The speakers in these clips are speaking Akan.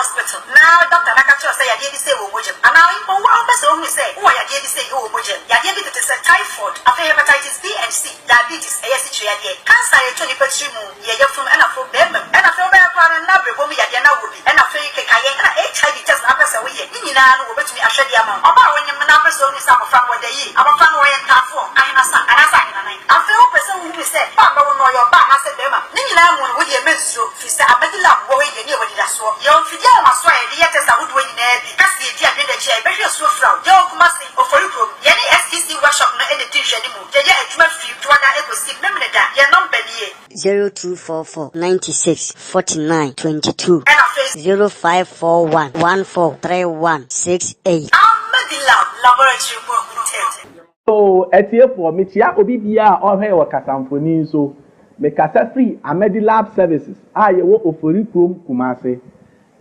hospital na dɔkta no aka kyerɛ wo sɛ yadeɛ bi sei wɔ wo mogya mu, anaa mpo wo ara wopɛ sɛ wohunu sɛ wowɔ yadeɛ bi sei wɔ wo mogya mu, yadeɛ bi tete sɛ typhoid, afei hepatitis B and C, diabetes, ɛyɛ asikyire yadeɛ, cancer a ɛtɔ nnipa tiri mu, yɛ yafunu ɛna afei barima mu, ɛna afei wobɛyɛ koraa no na abrɛbɔ mu yadeɛ na wowɔ bi, ɛna afei kekayɛ, ɛna HIV test na wopɛ sɛ woyɛ, ne nyinaa no wɔbɛtumi ahwɛ de ama wo. Ɔbaa a wonyem na wopɛ sɛ wohunu sɛ abɔfra no wɔda yie, abɔfra no ɔyɛ ntaafoɔ, ahenasa, anaasɛ ahenanan, afei wopɛ sɛ wohunu sɛ ba a bɛwo no ɔyɛ ɔbaa anaasɛ barima, ne nyinaa mu no wodeɛ mɛnsuro, firi sɛ Amadi Lab wɔ hɔ yi deɛ ne yɛwɔ anidasoɔ. Yɛwɔ mfidie ahomasoɔ a yɛde yɛ test ahodoɔ nyinaa bi, ka sɛ yɛdi adwene da akyi a yɛbɛhwɛ asuo fira wo. Yɛwɔ Kumasi, Ofori kurom. Yɛne STC workshop no na ɛdi nhwɛanimu. Yɛyɛ adwuma firi Dwoada kɔsi Memeneda. Yɛn nɔmba nie. 0244 96 49 22. Ɛna afei. 0541 14 31 68. Amadi Lab Laboratory mu ahuntamu. So atiefoɔ, mekyia obi biara a ɔrehwɛ yɛ wɔ kasamfonin so. Mekasa firi Amadi Lab Services a yɛwɔ Ofori kurom, Kumase.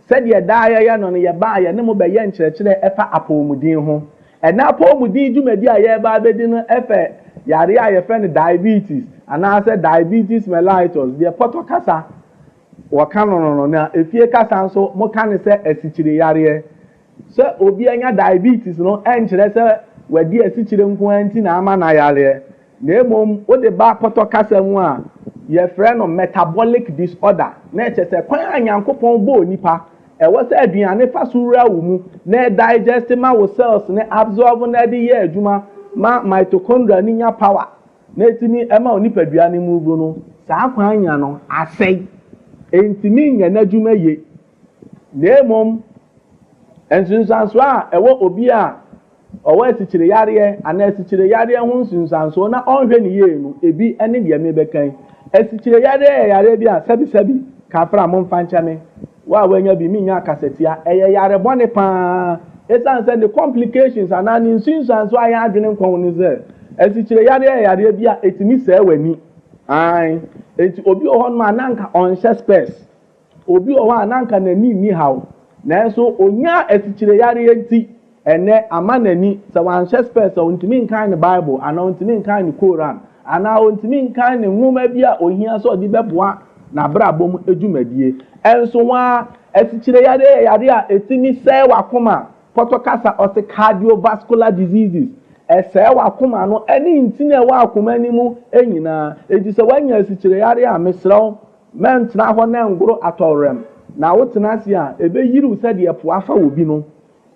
Sɛdeɛ daa yɛyɛ no no, yɛbaa yɛne mo bɛyɛ nkyerɛkyerɛ ɛfa apɔwmuden ho. Ɛnɛ apɔwmuden dwumadi a yɛreba abɛdi no ɛfɛ yareɛ a yɛfrɛ no diabetes anaasɛ diabetes mellitus, deɛ pɔtɔ kasa wɔka no no, na efie kasa nso moka ne sɛ asikyire yareɛ. Sɛ obi anya diabetes no, ɛnkyerɛ sɛ wadi asikyire nko ara nti na ama na yareɛ, na mmom wode ba pɔtɔ kasa mu a, yɛfrɛ no metabolic disorder, na ɛkyɛ sɛ kwan a Nyankopɔn bɔɔ nipa ɛwɔ sɛ aduane fa so wura wo mu na ɛdigest ma wo cells ne absorb na ɛde yɛ adwuma ma mitochondria ne nya power na etumi ɛma wo nipadua ne mu no, saa kwan nya no asɛe, ntumi nyɛ n'adwuma yie. Na mmom nsunsuansoɔ a ɛwɔ obi a ɔwɔ asikyire yareɛ anaa asikyire yareɛ ho nsunsuansoɔ na ɔnhwɛ ne yie no, ebi ne deɛ mebɛka yi. Asikyire yareɛ yɛ yareɛ bi a, sɛbisɛbi, kafra, mo mfa nkyɛn me, wo a wanya bi mi nya akasatia, ɛyɛ yare bɔne paa, esan sɛ ne complications anaa ne nsunsuansoɔ a yɛn adwene nkɔn ne sɛ asikyire yareɛ yɛ yareɛ bi a etumi sɛɛ w'ani. Ae, eti obi wɔ hɔnom a nanka ɔnhyɛ specs, obi wɔ hɔ a nanka n'ani nni haw, nanso onya asikyire yareɛ nti ɛnɛ ama n'ani sɛ wanhyɛ specs a, ontumi nkan ne Bible anaa ontumi nkan ne Koran anaa ontumi nkan ne nwoma bi a ohia sɛ ɔde bɛboa n'abrabɔ mu dwumadie. Ɛnso wɔn a asikyire yareɛ yɛ yareɛ a etumi sɛɛ w'akoma. Pɔtɔ kasa ɔsɛ cardiovascular diseases, ɛsɛɛ w'akoma no ɛne ntini a ɛwɔ akoma no mu nyinaa. Eti sɛ wanya asikyire yareɛ a, mesrɛw, mɛntena hɔ na ngoro atɔwrɛm na wotena ase a, ebɛyiriw sɛdeɛ po afa wɔ bi no.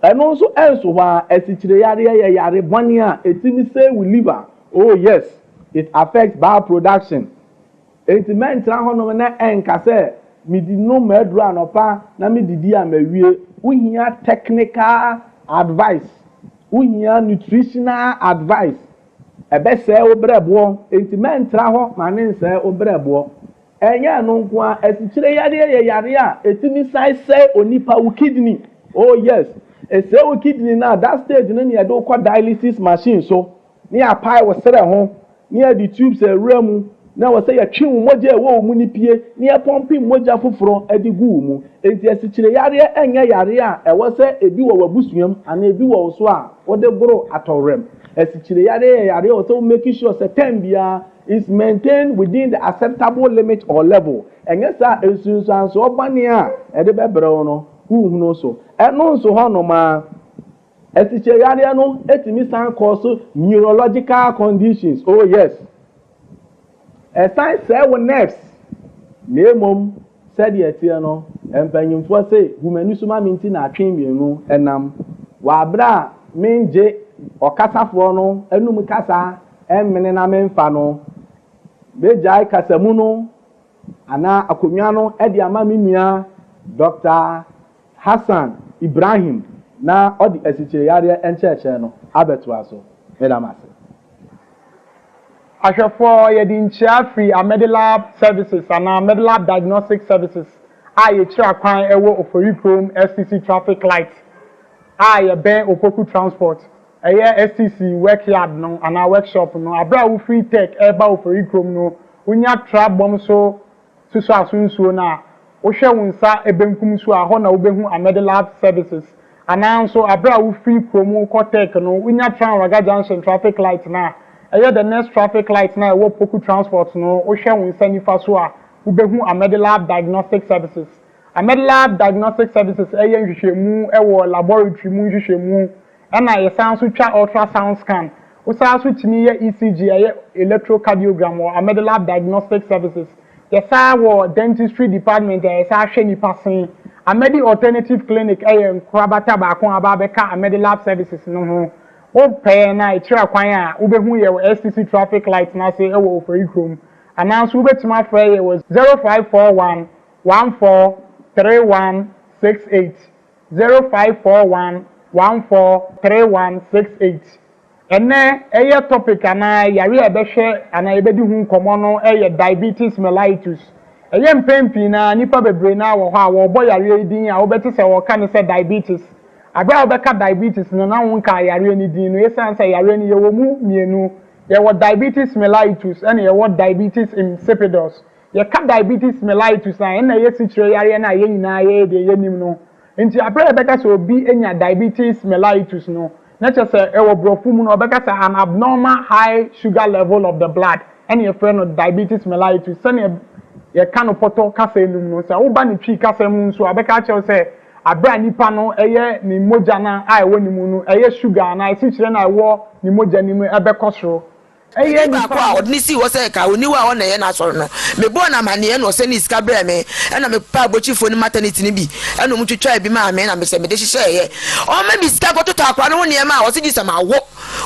Ɛno nso ɛnso hɔ a, asikyire yareɛ yɛ yare bɔne a etumi sɛe wo liver. Oh yes, it affects bile production. Eti mɛntena hɔnom na ɛnka sɛ medi nom aduro anɔpa na medidi a mawie. Wohia technical advice, wohia nutritional advice. Ɛbɛsɛe wo brɛboɔ, enti mɛntena hɔ ma ne nsɛe wo brɛboɔ. Ɛnyɛ ɛno nko a, asikyire yareɛ yɛ yareɛ a etumi san sɛe onipa wo kidney. Oh yes, ɛsɛe wo kidney na that stage no ne yɛde wo kɔ dialysis machine so ne yɛapae wo serɛ ho ne yɛde tubes awura mu na wɔ sɛ yɛtwe wo mogya a ɛwɔ wo mu no pie ne yɛpump mogya foforɔ de gu wo mu. Enti asikyire yareɛ ɛnyɛ yareɛ a ɛwɔ sɛ ebi wɔ w'abusuam anaa ebi wɔ wo so a wode boro atɔwerɛm. Asikyire yareɛ yɛ yareɛ wɔ sɛ wo make sure sɛ time biara is maintained within the acceptable limit or level. Ɛnyɛ saa, nsunsuansoɔ bɔne a ɛde bɛbrɛ wo no, wohunu so. Ɛno nso hɔnom a, asikyire yareɛ no etumi san kɔ so neurological conditions. Oh yes, ɛsan sɛɛ wo nerves. Na emom sɛdeɛ ɛteɛ no, mpanyinfoɔ sɛ humani so ma mi nti na atwe mmienu ɛnam wɔ abere a mengye ɔkasafoɔ no anum kasa ɛmmene na memfa no megyae kasamu no anaa akonnwa no ɛde ama me nua Dr Hassan Ibrahim na ɔde asikyire yareɛ nkyerɛkyerɛ no abɛtoa so. Meda mo ase. Ahwɛfoɔ, yɛde nkyia firi Amedilab Services anaa Amedilab Diagnostic Services a yɛkyerɛ akwan ɛwɔ Ofori kurom, STC traffic light a yɛbɛn Opoku Transport, ɛyɛ STC workyard no anaa workshop no. Abere a wofiri Tech ɛreba Ofori kurom no, wonya tra bɔm so soso aso nsuo no a, wohwɛ wo nsa benkum so a, hɔ na wobɛhu Amedilab Services. Anaa nso abere a wofiri kurom kɔ Tech no, wonya tra Raga Junction traffic light no a, ɛyɛ the next traffic light na ɛwɔ Poku Transport no, wohwɛ wo nsa nifa so a, wobɛhu Amedilab Diagnostic Services. Amedlab Diagnostic Services yɛ nhwehwɛmu wɔ laboratory mu nhwehwɛmu ɛna yɛsan nso twa ultrasound scan. Wosan nso tumi yɛ ECG ɛyɛ electrocardiogram wɔ Amedlab Diagnostic Services. Yɛsan wɔ dentistry department a yɛsan hwɛ nipa se. Amedi Alternative Clinic yɛ nkorabata baako a aba abɛka Amedilab Services no ho. Wopɛ na ɛkyerɛ kwan a wobɛhu yɛ wɔ STC traffic light n'ase wɔ Ofori kurom. Anaa nso wobɛtumi afrɛ yɛ wɔ 0541 14 31 68, 0541 14 31 68. Ɛnɛ ɛyɛ topic anaa yare a ɛbɛhwɛ anaa yɛbɛdi ho nkɔmmɔ no yɛ diabetes mellitus. Ɛyɛ mpɛn pii na nipa bebree naa wɔ hɔ a wɔrebɔ yareɛ yi din a wobɛte sɛ wɔka ne sɛ diabetes. Abere a wobɛka diabetes no na wonka yareɛ no din no, ɛsiane sɛ yareɛ no yɛwɔ mu mmienu: yɛwɔ diabetes mellitus ɛna yɛwɔ diabetes insipidus. Yɛka diabetes mellitus a, ɛna ɛyɛ sikyire yareɛ no a yɛn nyinaa yɛyɛ deɛ yɛnim no. Nti abere a yɛbɛka sɛ obi anya diabetes mellitus no, na kyerɛ sɛ ɛwɔ borɔfo mu no ɔbɛka sɛ an abnormal high sugar level of the blood ɛna yɛfrɛ no diabetes mellitus. Sɛnea yɛka no pɔtɔ kasa enum no, sɛ woba ne Twi kasa mu nso a, bɛka akyerɛw sɛ abere a nipa no ɛyɛ ne mogya na a ɛwɔ ne mu no ɛyɛ sugar anaa esikyire na ɛwɔ ne mogya ne mu ɛbɛkɔ soro. Ɛyɛ baako a ɔde ne sii hɔ sɛ ka oniwa a ɔna ɛyɛ n'asɔre no, mebɔɔ no amanneɛ na ɔsɛ ne sika brɛɛ me, ɛna mepaa abɔkyifoɔ no maternity no bi ɛna ɔmo twitwaa bi maa me na mesɛ mede hyehyɛeɛ. Ɔma me sika kɔtotɔ akora no ho nneɛma a ɔse gye sɛ mawo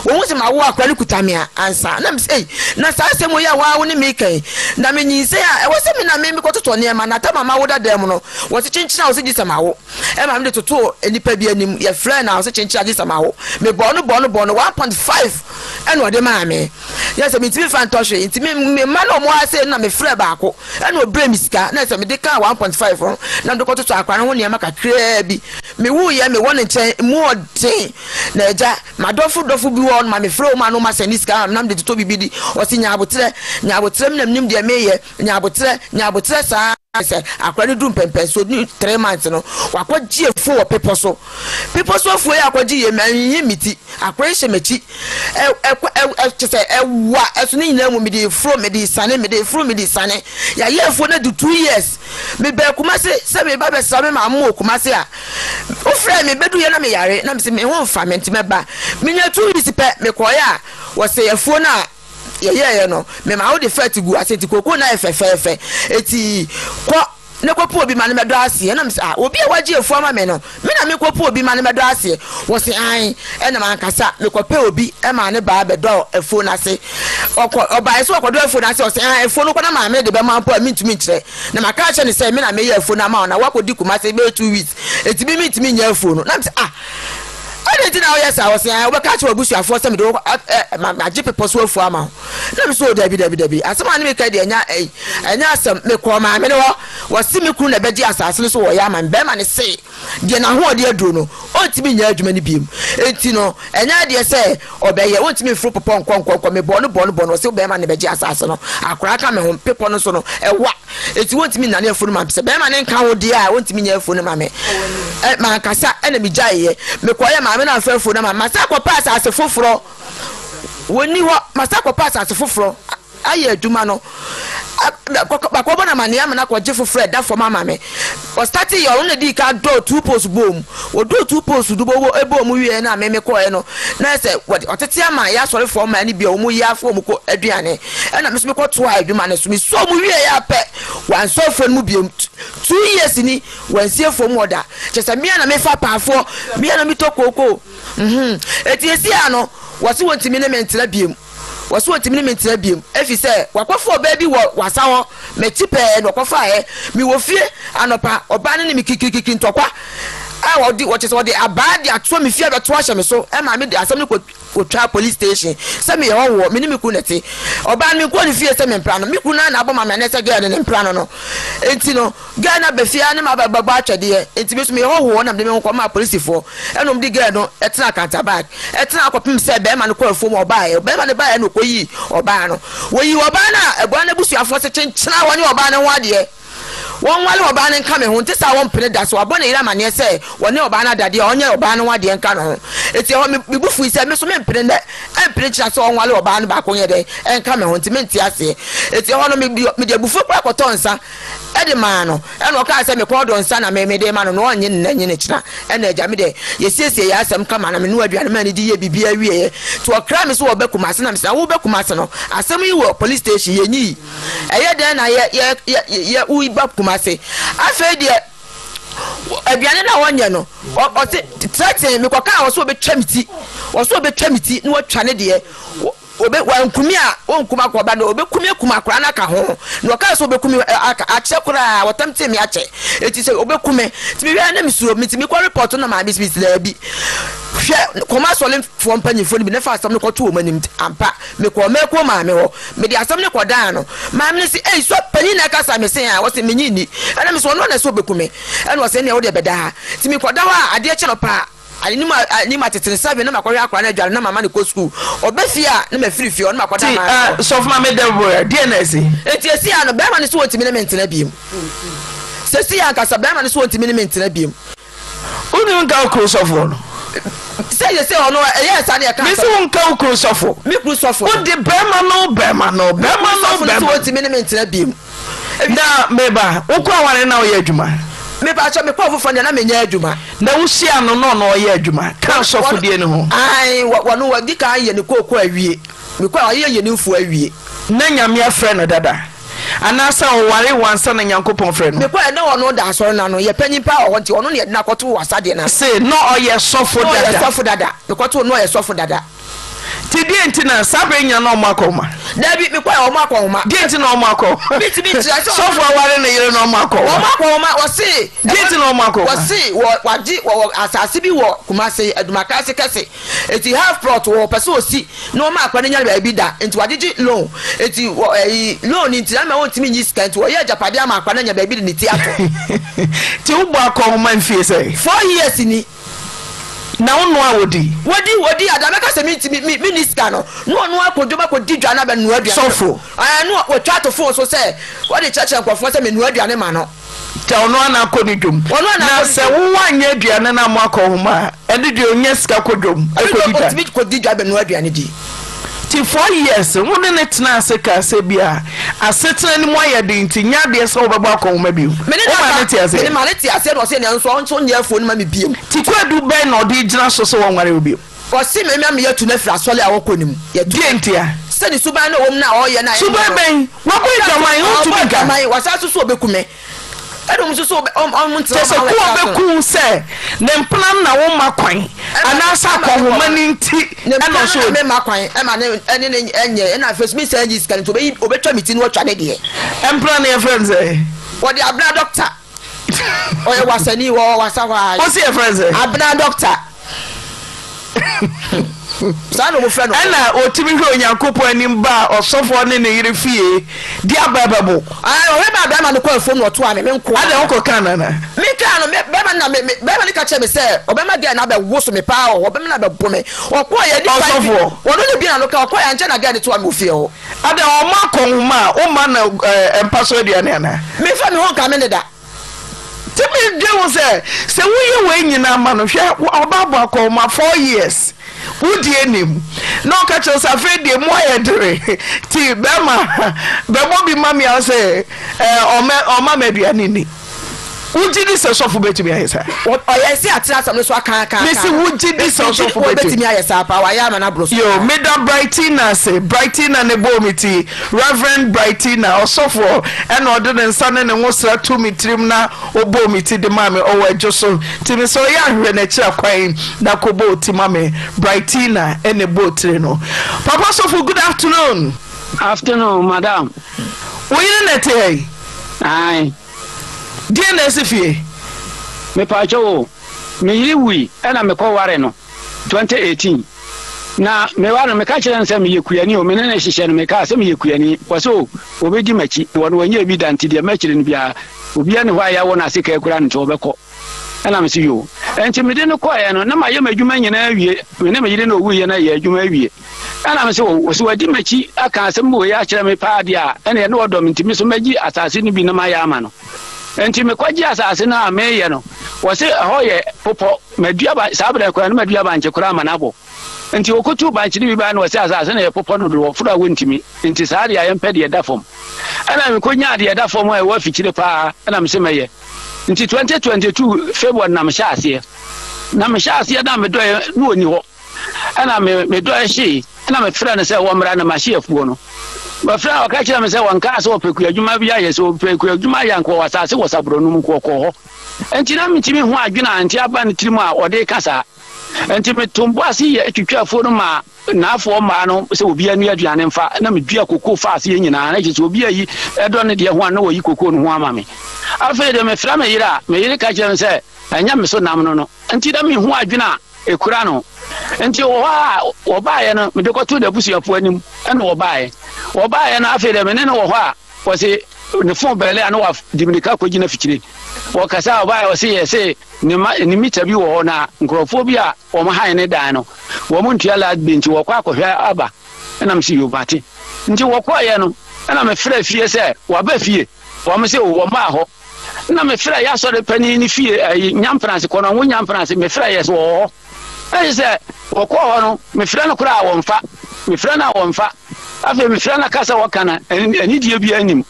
wɔhu sɛ mawo akora no kuta me a ansa na mesɛ, ei, na saa asɛm yi a waa wo ne me kan na menyinsɛn a ɛwɔ sɛ me na me mekɔtotɔ nneɛma na tam a mawo dada mu no wɔse kyenkyena a ɔse gye sɛ mawo. Ɛma mede totoo nnipa bi anim, yɛfrɛ no a ɔse kyenkyena gye sɛ mawo. Mebɔɔ no bɔɔ no bɔɔ no 1.5 ɛna ɔde maa me. Yɛ sɛ mentumi fa ntɔ hwee, nti me me mma na ɔmo ase na mefrɛ baako ɛna ɔbrɛ me sika na sɛ mede kaa 1.5 no na mede kɔtotɔ akora no ho nneɛma kakraa bi. Mewuiɛ mewɔ ne nkyɛn mu ɔden na agya madɔfo dɔfo bi wɔ hɔ no ma mefrɛ wɔn a na wɔn asɛn ne sika na mede totɔ biribi di. Ɔse nya abotrɛ, nya abotrɛ, me na menim deɛ meyɛ, nya abotrɛ, nya abotrɛ saa. Sɛ akora no duru mpɛmpɛnsoɔ ne 3 months no, wakɔgye afuo wɔ pepɔ so. Pepɔ so afuo yɛ akɔgye yɛ manyi me ti, akora yi hyɛ m'akyi ɛ ɛ kyɛ sɛ ɛwa ɛso ne nyinaa mu mede furo, mede sane, mede furo, mede sane. Yɛayɛ afuo no adu 2 years. Mebɛɛ Kumase sɛ meba bɛsra me maame wɔ Kumase a wofrɛ me bɛdu yɛ na meyare na mesɛ me ho mfa me nti mɛba. Menya 2 weeks pɛ mekɔɔyɛ a wɔsɛ afuo no a yɛyɛɛyɛ no mema wode fɛt gu ase nti kooko no ayɛ fɛfɛɛfɛ, eti kɔ ne kɔpɛ obi ma no mɛdɔ aseɛ. Na mesɛ, ah, obi a wagye afuo ama me no, me na mekɔpɛ obi ma no mɛdɔ aseɛ? Wɔse an. Ɛna mankasa mekɔpɛ obi ma ne baa bɛdɔ afuo no ase. Ɔkɔ ɔbaeɛ sɛ ɔkɔdɔ afuo no ase, ɔsɛ an afuo no kɔ na maame de bɛma mpo a mentumi nkyerɛ na maka akyerɛ ne sɛ me na meyɛ afuo no ama wo na woakɔdi Kumase bɛyɛ 2 weeks enti me mentumi nyɛ afuo no. Na mesɛ, ah, ɛde nti na woyɛ saa? Wɔsɛ an wobɛka kyerɛ w'abusuafoɔ sɛ mede wo magye pepɔ so afuo ama wo. Na me so, dabi, dabi, dabi, asɛm a ne meka deɛ ɛnya ɛyi ɛnyɛ asɛm. Mekɔɔ maame no hɔ, wɔse me kunu na ɛbɛgye asase no so wɔyɛ ama me. Bɛrima ne se deɛ n'ahoɔden aduro no ɔntumi nyɛ adwuma no biem, enti no ɛnyɛ adeɛ sɛ ɔbɛyɛ, ɔntumi mforo pepɔ nkɔ nkɔ nkɔ. Mebɔɔ no bɔɔ no bɔɔ no, ɔse bɛrima ne bɛgye asase no, akwaraa ka me ho, pepɔ no so no ɛwa, eti wɔntumi nnane afuo no ma sɛ bɛrima ne nka ho deɛ a wɔntumi nyɛ afuo no ma me. Ɛ mankasa ɛna megyaeɛ mekɔyɛ maame no amfa afuo no ma masa akɔpɛ asase foforɔ. Wɔnni hɔ, masa akɔpɛ asase foforɔ ayɛ adwuma no bakɔbɔ na amaneɛ ama no akɔgye foforɔ ɛda fam ama me. Ɔstart yɛ ɔno na di ka dɔɔ two posts bɔɔ mu. Wɔdɔɔ two posts do bɔ ɛbɔɔ mu wie na me mekɔɛ no na sɛ ɔtete ama yɛ asɔrefoɔ mmaa no bi a wɔn yi afɔ wɔn kɔ aduane, ɛna me nso mekɔtoa adwuma no so. Mesɔɔ mu wie yɛ apɛ wansɔ afuo no mu biom. 2 years ni wansi afuo mu ɔda kyɛ sɛ mmea na mefa paafoɔ, mmea na metɔ kookoo. Eti esi ano wɔsi wɔntumi ne me ntena biem, wɔsi wɔntumi ne me ntena biem efi sɛ wakɔfo ɔbaa bi wɔ wasa hɔ m'akyi pɛɛ na ɔkɔfa. Ɛ mewɔ fie anɔpa, ɔbaa no ne me kikirikikiri ntɔkwa a wɔde wɔkyɛ sɛ wɔde abaa de ato me fie abɛto ahyɛ me so. Ɛma me de asɛm no kɔ kotwa police station sɛ meyɛ hɔ wɔ me ne me kunu nɛte. Ɔbaa no menkɔɔ ne fie sɛ mempra no, me kunu no na abɔ ma me anɛ sɛ girl no ne mpra no. Enti no girl no aba fie ne ma bɛbɔ atwɛdeɛ, enti me so meyɛ hɔ wɔ na mede me ho kɔmaa polisifoɔ ɛna ɔmo de girl no ɛtena kantabag ɛtena akɔpem sɛ bɛrima no kɔ afuom. Ɔbaeɛ, bɛrima no baeɛ na ɔkɔyii ɔbaa no. Wɔyii ɔbaa no a ɛboa no abusuafoɔ sɛ kyenkyena wɔne ɔbaa no ho adeɛ. Wɔnwale ɔbaa no nka me ho, nte saa a wɔmpene da. Sɛ wabɔ ne yere amaneɛ sɛ wɔne ɔbaa no ada deɛ a, ɔnyɛ ɔbaa no ho adeɛ nka ne ho. Enti ɛhɔ me, me bo fui sɛ me nso mempene nnɛ, ɛmpene nkyena sɛ ɔnwale ɔbaa no baako nyɛ dɛn nka me ho, nti mente aseɛ. Enti ɛhɔ no me, mede abufuo koraa kɔtɔɔ nsa de maa no, ɛna ɔkaa sɛ me kɔn dɔ nsa na me, mede rema no, na ɔnnye no nnɛ nnye no kyena. Ɛna agya me deɛ, yɛsiesiee yɛn asɛm kama na menoaa aduane maa no di yɛɛ biribiara wieeɛ. Nti ɔkraa me sɛ ɔreba Kumasi na mese na woreba Kumasi no, asɛm yi wɔ police station, yɛnyii. Ɛyɛ dɛn na yɛ yɛ yɛ yɛ woba Kumasi? Afei deɛ aduane no a wɔnyɛ no, ɔse threaten me kɔkaa ɔse ɔbɛtwa me ti, ɔse ɔbɛtwa me ti na watwa ne deɛ. Obe wankumi a ɔnkum akɔba no, ɔbɛkumi akum akwadaa no aka ho. Na ɔkaa sɛ ɔbɛkumi aka akyɛ koraa, wɔtam tee me akyɛ. Eti sɛ ɔbɛku me, nti mehwɛ na mesuro, metumi kɔ report no na maame si daabi. Hwɛ kɔma asɔrefoɔ mpanyinfoɔ no bi na fa asɛm no kɔto wɔn anim. Ampa, mekɔɔ mɛkuo maame hɔ. Mede asɛm no kɔdaa no. Maame no se, Ei, sɔ panyin na ɛkasa? Mese, Aa. Ɔse, Mennye nni. Ɛna mese, Ɔno na ɛsɛ ɔbɛku me. Ɛna ɔse, Ɛnneɛ wo deɛ bɛda ha. Nti mekɔda hɔ a, adeɛ kye anɔpa a, anim anim atete no seven na makɔhwɛ akwadaa no adware na mama no kɔ sukuu. Ɔba fie a, na mafiri fie hɔ na makɔda Nti, maame eh, hɔ. Sɔfo Maame Deborah, deɛn na asi? Nti ɛsi a no, bɛrima no se ɔntumi ne me ntena biom. Sɛsi ankasa, bɛrima no se ɔntumi ne me ntena biom. Wone nka wo kunu sɔfoɔ no. Sɛ yɛ sɛ ɔno ɛyɛ saa ne ɛka. Mesi wo nka wo kunu sɔfo. Me kunu sɔfo no. Wode bɛrima no bɛrima no bɛrima no bɛrima. Me kunu sɔfo no sɛ wɔntumi ne me ntena biem. Na meba wokɔ aware na woyɛ adwuma. Mepa kyɛ mekɔ foforɔ deɛ na menyɛ adwuma. Na wohyia no na ɔno ɔyɛ adwuma ka sɔfodie no ho. Ae wɔno wɔdi kan yɛ ne kooko awie mekɔ a ɔyɛ yɛ ne mfuo awie. Na Nyame afrɛ no dada. Anaasɛ ɔwaree wo ansa na Nyankopɔn frɛ no? Mekɔɛ na ɔno da asɔre no ano, yɛ panyin paa wɔ hɔ nti ɔno na yɛde no akɔto wɔ asadeɛ no ase. Se na ɔyɛ sɔfo Na ɔyɛ dada. sɔfo dada, mekɔtoo no na ɔyɛ sɔfo dada. Nti deɛ nti na saa berɛ nyina na ɔmo akɔ nhoma? Dabi, mekɔɛ ɔmo akɔ nhoma. Deɛ nti na ɔmo akɔ? Mentumi nkyerɛ sɛ ɔmo. Sɔfo aware ne yere na ɔmo akɔ nhoma. Ɔmo akɔ nhoma, wɔse. Deɛ nti na ɔmo akɔ nhoma? Wɔse wɔ wagye wɔwɔ asase bi wɔ Kumase, Adumakase kɛse. Enti half plot wɔ ɔpɛ sɛ osi na ɔma akora no nya baabi da nti wagyegye loan nti wɔ ɛyi loan nti na ama ontumi nyi sika nti wɔyɛ agyapadeɛ ama akora no anya baabi de ne ti ato. Nti wobɔ akɔnhoma mfie sɛn? 4 years ni. Na wo noa wodi? Wodi wodi ada mɛka sɛ mentumi me menni sika no na ɔno akɔ dwom akɔdi dwa na abɛnoa aduane. Sɔfo. Ɛɛ na watwa ato phone so sɛ wɔde kyerɛkyerɛ nkurɔfoɔ sɛ menoa aduane ma no. Nti ɔno ara na akɔ ne dwom. Ɔno ara na Na akɔ ne sɛ dwom. wo woanyɛ aduane no ammɔ akɔnhoma a, ɛno deɛ ɔnya sika kɔ dwom Ɛno deɛ kɔdi dwa. ɔtumi kɔdi dwa bɛnoa aduane di. Nti 4 years wo ne no tenaa ase kaa sɛ bi a asetena no mu ayɛ den nti nyɛ adeɛ sɛ wobɛbɔ akɔnhoma bio. Me ne no Wo maa aka, no tee me aseɛ? ne maa no tee aseɛ na ɔse ɛnneɛ nso ɔnso nyɛ afuo no ma me biom. Nti kwadu bɛn na ɔde gyina so sɛ wɔnware wo bio? Ɔse me ma yɛatu no afiri asɔre a ɔkɔ no mu. Yɛatu Deɛ no. ntia? Sɛ ne suban no a ɛwɔ mu no a ɔyɛ no a ɛnyɛ Suban no. bɛn? Wabɔ Ɔsan so, adwaman, ɔbɔ wontumi nka. adwaman, wasan so so ɔbɛku me. Ɛna ɔmo nso so ɔbɛ, ɔmo, ɔmo ntena Kyerɛ sɛ ɔmo ku a awɛn ɔbɛku wo sɛ ne mpena no na womma kwan, Ɛma, anaasɛ ɛma ne akɔnhoma kɔma. no nti Ne ɛna mpena no ɔsɛ na ɔdi. memma kwan ɛma ne, ɛne no nyɛ, ɛna afei nso mensan nyi sika no nti ɔbɛyi, ɔbɛtwa me ti na watwa ne deɛ. Mpena no yɛfrɛ no sɛn? Wɔde Abena dɔkta. Ɔyɛ wasani, wɔ wasa hɔ ara. Wo se yɛfrɛ no sɛn? Abena dɔkta. Saa na wɔfrɛ no. Ɛna ɔtumi hwɛ Onyankopɔn anim baa ɔsɔfoɔ ne ne yere fie de aba ɛbɛbo. Ae, ɔhwɛ maa bɛrima no kɔɔ afuom na ɔtoaa me, me nko ara. Adɛn wokɔ kaa no anaa? Me kaa no, me, bɛrima no na me, me, bɛrima no ka kyerɛɛ me sɛ ɔbɛma girl no abɛwoso me paa wɔ hɔ, ɔbɛma no abɛbo me. Ɔkɔɔeɛ, nnipa bi, Ɔsɔfoɔ? ɔno ne bi na no ka, ɔkɔɔeɛ ankyɛ na girl no toaa me wɔ fie hɔ. Adɛn ɔma akɔnhoma a, womma no ɛɛ mpa so aduane anaa? Memfa me ho nka me ne da. Nti medwen ho sɛ, sɛ woyɛ wei nyinaa ma no, hwɛ ɔba abɔ akɔnhoma 4 years, wo deɛ nim, na ɔka kyerɛ wo sɛ afei deɛ mu ayɛ dere, nti bɛrima bɛbɔ bi ma me a sɛ ɔmɛ ɔma me aduane nni. Wogye di sɛ sɔfo bɛtumi ayɛ saa? Ɔyɛ sɛ atena asɛm no so aka aka aka. Mese wogye di sɛ ɔsɔfo bɛtumi? Ɔbɛtumi ayɛ saa paa, wayɛ ama no aboro so Yo, paa. meda Brightina ase. Brightina na ɛbɔɔ me ti. Rev. Brightina, ɔsɔfoɔ, ɛna ɔde ne nsa ne ne nwosra too me tirim na ɔbɔɔ me ti de maa me. Ɔwɔ Adwo so. Nti mesɛ ɔyɛ a hwehwɛ n'akyiri akwan na kɔbɔ ti ma me. Brightina na ɛbɔɔ tire no. Papa sɔfo, good afternoon. Afternoon, madam. Wo yere na ɛte ha yi? Ae. Deɛn na asi fie? Mepaakyɛw o, me yere wui ɛna mekɔ ware no 2018 na me ware no meka kyerɛ no sɛ meyɛ kuani o, me ne no hyehyɛ no mekaa sɛ meyɛ kuani, ɔse o ɔbɛdi makyi, ɔno wanyɛ bi da nti deɛ mɛkyerɛ no biara obiara nni hɔ a yɛawo no ase kaa kura no nti ɔbɛkɔ ɛna mese yoo, ɛnti mede no kɔeɛ no na mayɛ m'adwuma nyinaa awie, me ne me yere na ɔwuiɛ no ayɛ adwuma awie. Ɛnna mese, O, sɛ wadi m'akyi aka asɛm wei akyerɛ me paa deɛ a, ɛnneɛ na ɔdɔ me nti, me nso mɛgye asase no bi na mayɛ ama no. Nti mekɔgye asase no a meyɛ no, wɔse ɛhɔ yɛ popɔ, madua ba, saa berɛ koraa no madua bankye koraa ma no abɔ. Nti wɔkɔtuu bankye no bi baeɛ no wɔse asase no yɛ popɔ dodo, wɔforo a wɔntumi, nti saa deɛ a yɛmpɛ deɛ ɛda fam. Ɛna mekɔnyaa deɛ ɛda fam a ɛwɔ afikyire paa ɛna mese mɛyɛ. Nti 2022 February na mehyɛ aseɛ. Na mehyɛ aseɛ na medɔeɛ na ɔnni hɔ. Ɛna me medɔeɛ hyee ɛna mefrɛ no sɛ wɔmmra na mahye afuo no. Mefrɛ a ɔka kyerɛ me sɛ wɔnkaa sɛ ɔpɛ kuadwuma bi ayɛ, sɛ ɔpɛ kuadwuma ayɛ anka ɔwɔ asase wɔ Saborɔ no mu nka ɔkɔɔ hɔ. Nti na mentumi ho adwene a nti aba ne tirim a ɔde reka saa. Nti meto mbo ase yɛ twitwa afuo no maa naafoɔ mmaa no sɛ obiara nua aduane mfa na medua kokoo faa aseɛ nyinaa na kyerɛ sɛ obi ayi ɛdɔ ne deɛ ho a na wɔyi kokoo no ho ama me. Afei deɛ mefrɛ me yere a me yere ka kyerɛ me sɛ ɛnyɛ me so nam no no. Nti na menhu adwene a ɛkura no. Nti wɔ hɔ a wɔbaeɛ no mede kɔtoo n'abusuafoɔ anim ɛna wɔbaeɛ. Wɔbaeɛ no afei deɛ me ne no wɔ hɔ a wɔse ne fon bɛle a na wɔde mirika kɔgyina fikyire. Wɔkasa a ɔbaeɛ ɔse yɛse ne ma ne mita bi wɔ hɔ na nkurɔfoɔ bi a wɔn han ne dan no wɔn ntua light bill nti wɔkɔ akɔhwɛ aba ɛna mese yoo mate. Nti wɔkɔeɛ no ɛna mefrɛ fie sɛ wɔaba fie wɔn se wɔmmaa hɔ. Nna mefrɛ yɛ asɔre panyin ne fie ayi Nyampenase Kɔnɔngo Nyampenase mefrɛ yɛ sɛ wɔwɔ hɔ. Ɛyɛ sɛ wɔkɔɔ hɔ no mefrɛ no koraa a wɔmfa mefrɛ no a wɔmfa afei mefrɛ no kasa wɔka no anidie biara nnim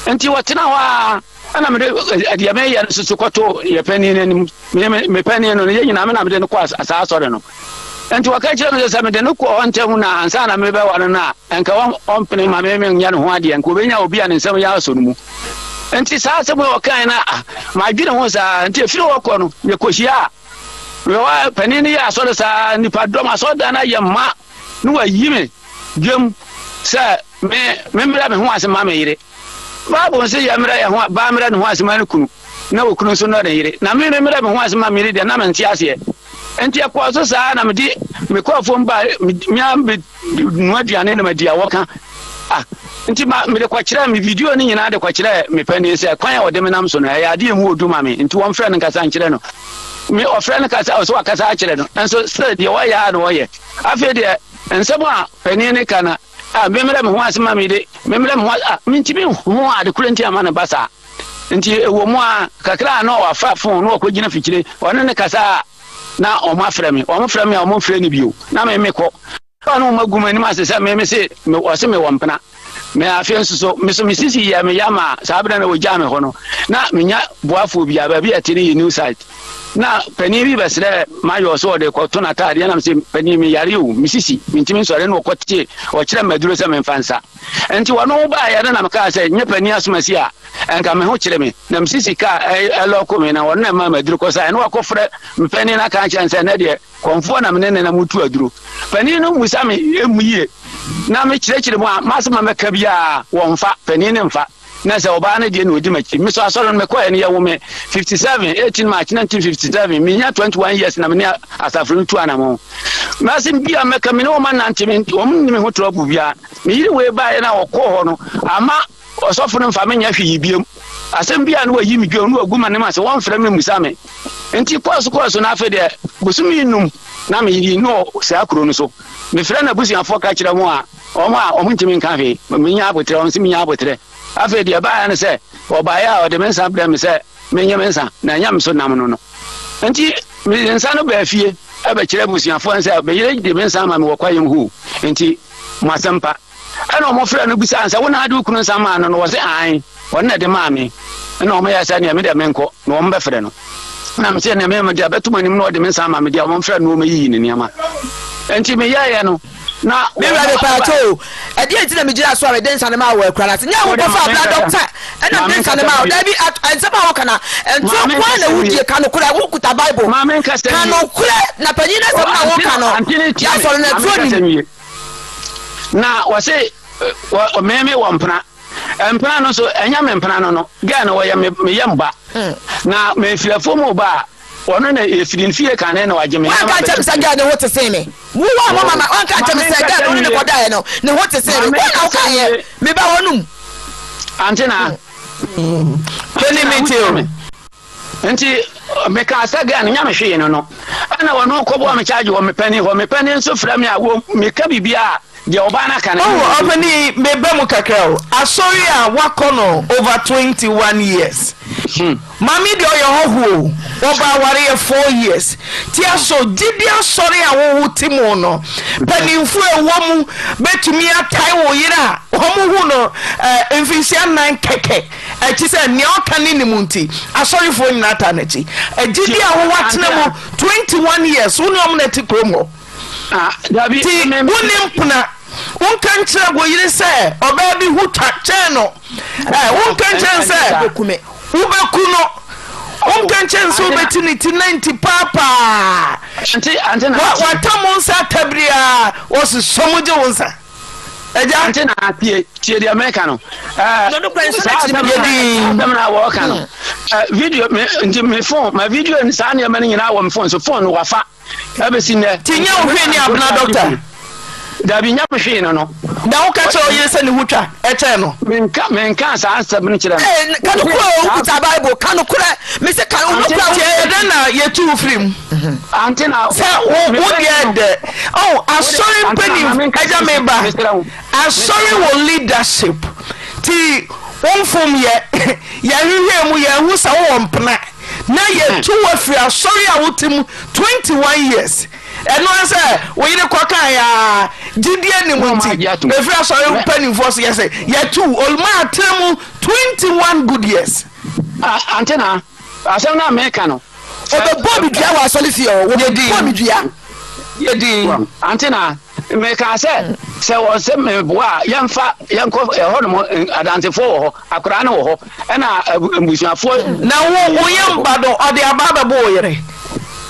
nti wɔtena hɔ a ɛna mede deɛ meyɛ no soso kɔto yɛ panin no anim me me panin no yɛ nyinaa me na mede no kɔ saa asɔre no nti wɔka kyerɛ me sɛ sɛ mede no kɔ hɔ ntɛm na ansa na mebɛware no a ɛnka ɔmpene ma me menyɛ ne ho adeɛ nka obɛnya obi a ne nsɛm yɛ asɔ no mu nti saa asɛm a wɔkae no a madwene ho saa nti ɛfiri hɔ kɔ no yɛkɔhyia a mewɔ panin no yɛ asɔre saa nipa dɔm asɔredan no ayɛ ma na wayi me dwam sɛ me memmrɛ me ho ase ma me yere Bible nso yɛ mmerɛ yɛ ho baa mmerɛ ne ho ase ma ne kunu na okunu nso nnɔ ne yere na me memmrɛ me ho ase ma me yere deɛ na mente aseɛ nti ɛkɔɔ so saa na mede mekɔɔ fam ba mea noa aduane na madi a wɔka ah nti ma mede kɔkyerɛ me video no nyinaa de kɔkyerɛ me panin sɛ kwan a ɔde me nam so no ɛyɛ adeɛ mu odu ma me nti wɔmfrɛ no nkasa nkyerɛ no me ɔfrɛ no kasa ɔsɛ wakasa akyerɛ no nso sɛ deɛ wɔyɛ a na wɔyɛ afei deɛ nsɛm a panin no ka na Ah, memmrɛ me ho ase ma me de, memmrɛ me ho ase, ah, mentumi nhu ade koro nti ama no ba saa. Nti ɛwɔ mu a, kakra a na wafa fon na wakɔgyina fikyire, ɔne ne kasa a, na wɔn afrɛ me, wɔn frɛ me a wɔn mfrɛ no bio, na me mekɔ. Ɛhɔ na wɔn agu m'anim ase sɛ me me se, me, wɔse mewɔ mpena. Me afei nso so, me so me sisi yɛ me ya ma saa berɛ na wɔgyaa me hɔ no, na menya boafoɔ biara, baabi a ɛte no yɛ new site. Na panin bi bɛsrɛɛ Mayor sɛ ɔde rekɔto n'ataadeɛ na mese panin meyare o, me sisi, mentumi nsɔre na ɔkɔte ɔkyerɛ me aduro sɛ memfa nsa. Nti ɔno baeɛ no na mekaa sɛ nyɛ panin asomasi a ɛnka me ho kyere me na me sisi kaa ɛlɔko me na ɔno na ɛmaa me aduro kɔsaeɛ na wakɔfrɛ me panin no aka akyerɛ no sɛ ɛnɛ deɛ kɔmfoɔ na me ne ne nam retu aduro. Panin no mmusa me ɛmmu yie na mekyerɛkyerɛ mu a m'asɛm a mɛka biara wɔmfa, panin no mfa. Na sɛ ɔbaa no deɛ na ɔdi m'akyi. Me so asɔre no mekɔɛ no yɛwo me 57, 18 March 1957, menya 21 years na me ne asafo no tu anamɔn. M'asɛm bi a mɛka me ne wɔn anante me wɔn nni me ho trɔbo biara. Me yere wei baeɛ na ɔkɔɔ hɔ no ama ɔsɔfo no mfa me nyɛ hwee biom. Asɛm bi a na wayi me dwom na wagu m'anim ase wɔmfrɛ me mmusa me. Nti kɔɔ so kɔɔ so na afei deɛ bosome num na me yere no wɔ saa kuro no so. Mefrɛ n'abusuafoɔ ka kyerɛ wɔn a Wɔn a wɔntumi nka hwee, menya aboterɛ, wɔn nso menya aboterɛ. Afei deɛ ɛbaeɛ ne sɛ, wɔbaeɛ a wɔde me nsa brɛɛ me sɛ menye me nsa, na ɛnyɛ me so nam no no. Enti mede nsa no baa fie bɛkyerɛ abusuafoɔ no sɛ me yere de me nsa ama me wɔ kwaeɛm hoo, enti mo asɛm pa. Ɛnna wɔfrɛɛ no bisaa no sɛ, Wo na wode wo kunu nsa maa no no? Ɔse, Aane, ɔno na ɛde maa me. Ɛnna wɔyɛɛ sɛ neɛ me deɛ menkɔ, na wɔbɛfrɛ no. Na mese, Neɛ me mede abɛto mo anim na ɔde me nsa ama me deɛ, wɔmfrɛ no na wɔmmɛyiyi ne nneɛma. Enti meyɛeɛ no. Na Me wura mepaakyɛw o, ɛdeɛn nti na megyina so a mede nsa no maa wɔ akura no ase? Nyɛ wo kɔfa abira dɔkta ɛna mede nsa no maa wo. Daabi, nsɛm a woka na ntorɔ nko ara na wodie. Ka nokorɛ, wokuta Bible. Ka nokorɛ na panyin no asɛm na woka no, yɛasɔre no aturo nim. Na wɔse meme wɔ mpena. Mpena no nso, ɛnyɛ me mpena no no. Gɛɛ no wɔyɛ me meyɛ mba. Na mefiri afuom reba a, Ɔno na efiri ne fie kane na wagye me Wanka nneɛma nkyerɛ me sɛ bɛto girl ne ho te sen me. Wo wa mo mama wanka nkyerɛ me Maame sɛ girl nkasa no ne ne nwie. kɔdaeɛ no ne ho te sen me. Maame Wo na nkasa wokaeɛ. nwie. Me ba hɔ nom. Ante na. Tony Ante na me te wotie o. me. Nti mekaa sɛ girl no nya me hwee no no. Ɛna ɔno kɔbɔɔ me charge wɔ me panin hɔ. Me panin nso frɛ me a wɔ meka biribiara a. Deɛ ɔbaa no aka no. Oh ɔpanin meba mu kakra o asɔre a wakɔ no over 21 years maame deɛ ɔyɛ hɔhoɔ o wɔba awareɛ 4 years ti aso gyidi asɔre a wowo te mu no mpanimfoɔ a ɛwɔ mu bɛtumi atae wo yere a wɔn hu no eh, mfinhyia nnan kɛkɛ akyi sɛ nea ɔka ne nim nti asɔrefoɔ nyinaa taa n'akyi gyidi a wowɔ atena mu 21 years wo ne wɔn na ɛte kurom hɔ. Nti wonni mpena, wonka nkyerɛ wo yere sɛ ɔbaa bi ho twa kyɛn no. Ɛ wonka nkyerɛ no sɛ wobɛku no. Wonka nkyerɛ no sɛ wobɛti ne ti na nti paapaa. Watam wo nsa atabiri a wɔsosɔ mu gye wo nsa. Agya. Ante na tie tie deɛ meka no. Ɛɛ saa asɛm na asɛm na wɔka no. Video me nti me phone ma video saa nneɛma no nyinaa wɔ me phone so phone no wafa. Ɛbɛsi nnɛ. Nti nyɛ wo hwee ne abena dɔkta? Dabi nyɛ me hwee no no. Na woka kyerɛ wo yere sɛ ne ho twa ɛkyɛn no? Menka menka saa asɛm no kyerɛ no. Ee, ka nokorɛ o, wokuta Bible, ka nokorɛ, mese ka nokorɛ. Nti ɛyɛ dɛn na yɛtu wo firi mu? Ante na Sɛ wo wo deɛ dɛ oh asɔre mpanin agya meba asɔre wɔ leadership nti wo mfom yɛ yɛhwehwɛɛ mu yɛnhu sɛ wowɔ mpena. Na yɛtu wo afiri asɔre a wote mu 21 years. Ɛno ara sɛ wo yere kɔkaeɛ a gyidie nni mu nti ɛfiri asɔre mpanimfoɔ so yɛsɛ yɛtu wo. Oluma atena mu 21 good years. Ante na asɛm no a meka no. Ɔbɛbɔɔ me dua wɔ asɔre fie hɔ. Wɔbɛbɔɔ me dua. Yɛ din. Ante na mekaa sɛ sɛ wɔsɛ meboa a yɛmfa yɛnkɔ ɛhɔ nom adansefoɔ wɔ hɔ akwadaa no wɔ hɔ ɛna mbusuafoɔ. Na wo wo yam ba no ɔde aba abɛbɔ wo yere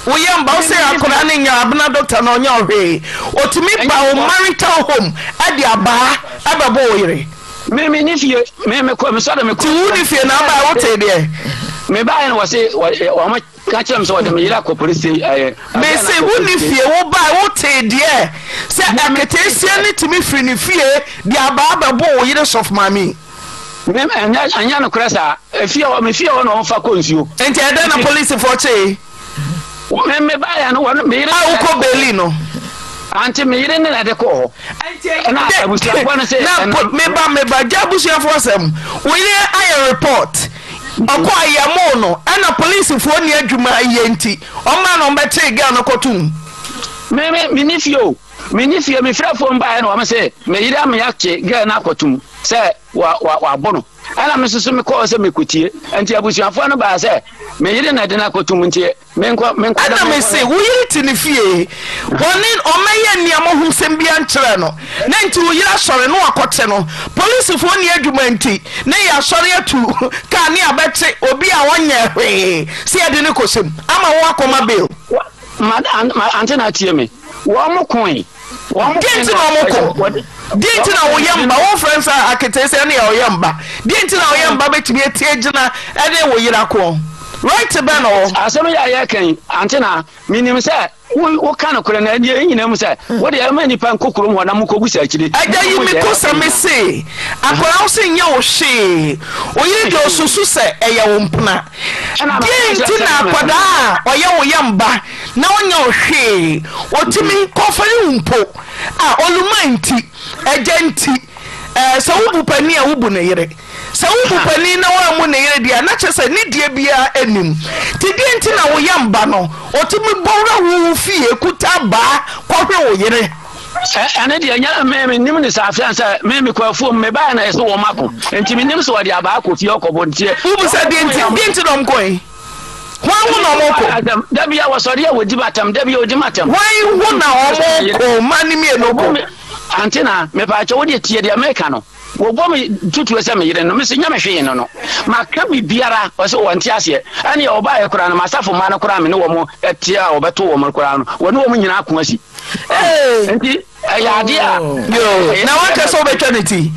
wo yam ba wo sɛ akwadaa no nya abena doctor na ɔnyɛ ɔhwee otumi ba wo marital home ɛde abaa ɛbɛbɔ wo yere. Me me ni fie me me kɔ me sɔre me kɔ. Ti wo ni fie na aba wo te deɛ. Me ba yɛ no wɔ se wɔn ka kyerɛ me sɛ wɔde me yere akɔ polisi ɛɛ. Me se wo ni fie wo ba wo te deɛ sɛ aketeesia no tumi firi ne fie de abaa bɛbɔ wo yere sɔfo maame yi. Me ɛnyɛ ɛnyɛ nokorɛ saa. Efie hɔ me fie hɔ na wɔn fa kɔ nsuo. Nti ɛdɛn na polisifoɔ kyee? Me me ba yɛ no wɔn me yere. A wokɔ beeli no. Ante me yere ne na ɛde kɔɔ hɔ. Ɛna abusuafoɔ no sɛ. Na me ba me ba gya abusuafoɔ asɛm. Wo yere ayɛ report. Ɔkɔ ayɛmoo no ɛna polisifoɔ ni adwuma yɛ nti ɔmaa na ɔmbɛkyee girl no kɔto mu. Me me me ni fie o. Me ni fie me frɛ phone baeɛ na wɔn se me yere ama yɛakye girl no akɔto mu sɛ wa wa wabɔ no ɛna me nso so mekɔɔ sɛ mekɔtie nti abusuafoɔ no baa sɛ me yere na ɛde no akɔto mu nti menkɔ menkɔ ɛna me se wo yere te ne fie wɔne ɔmɛyɛ nneɛma ho sɛm bia nkyerɛ no na nti wo yere asɔre no wakɔte no polisifoɔ ni adwuma nti ne yɛ asɔre atu kaa ne abɛkye obi a ɔnyɛ hwee sɛ yɛde ne kɔsɛm ama wo akɔma bail. Ma ma ante na atie me. Wɔn mo koe. Wɔn mo koe. Deɛ nti na wɔn ko? Deɛ nti na woyɛ mba? Wo frɛ nsa aketee sɛ ɛne ɔyɛ mba. Deɛ nti na ɔyɛ mba bɛtumi atie gyina ɛne wo yere ako? Right bɛn na ɔwɔ? Asɛm yi a yɛreka yi, ante na menim sɛ wo woka nokorɛ na ɛdeɛ nyina mu sɛ wo deɛ ɛma nnipa nkɔ kurom hɔ na mokɔbu sa akyire. Agya yi me ko sɛ me se akwadaa wo se nyɛ wo hwee, wo yere deɛ ɔsusu sɛ ɛyɛ wo mpena. Deɛn nti na akwadaa a ɔyɛ wo yam ba na ɔnyɛ wo hwee, ɔtumi kɔfɛre wo mpo a, oluman nti, agya nti, ɛɛ sɛ wobu panin a wobu ne yere, sɛ wobu panin na woammu ne yere deɛ a, na kyerɛ sɛ ne deɛ biara nnim. Nti deɛn nti na wo yam ba no, ɔtumi bɔ wura wo wo fie kuta abaa kɔhwe wo yere? Ɛno deɛ nyɛ me menim ne saa afei sɛ me mekɔ afuom mebaeɛ na ɛsɛ wɔn ako nti menim sɛ wɔde abaa kɔ fie ɔkɔbɔ ntiɛ. Wobu sɛ deɛ nti deɛ nti na wɔn kɔ yi hwan ho na wɔn kɔ. Da bi a wɔsɔre a wɔdi matam da bi a wɔdi matam. Hwan ho na wɔn kɔ mma ne mmienu kɔ. Ante na mepaakyɛ wo deɛ tie deɛ meka no. Wɔbɔ me tutuo sɛ me yere no, mese nyɛ me hwee no no. Maka biribiara, ɔse wɔnte aseɛ. Ɛneɛ wɔbaeɛ koraa no, m'asafo mma no koraa me ne wɔn te a wɔbɛto wɔn koraa no, wɔne wɔn nyinaa ako asi. Nti ɛyɛ adeɛ a. Yoo, na wankasa wobɛtwa ne ti,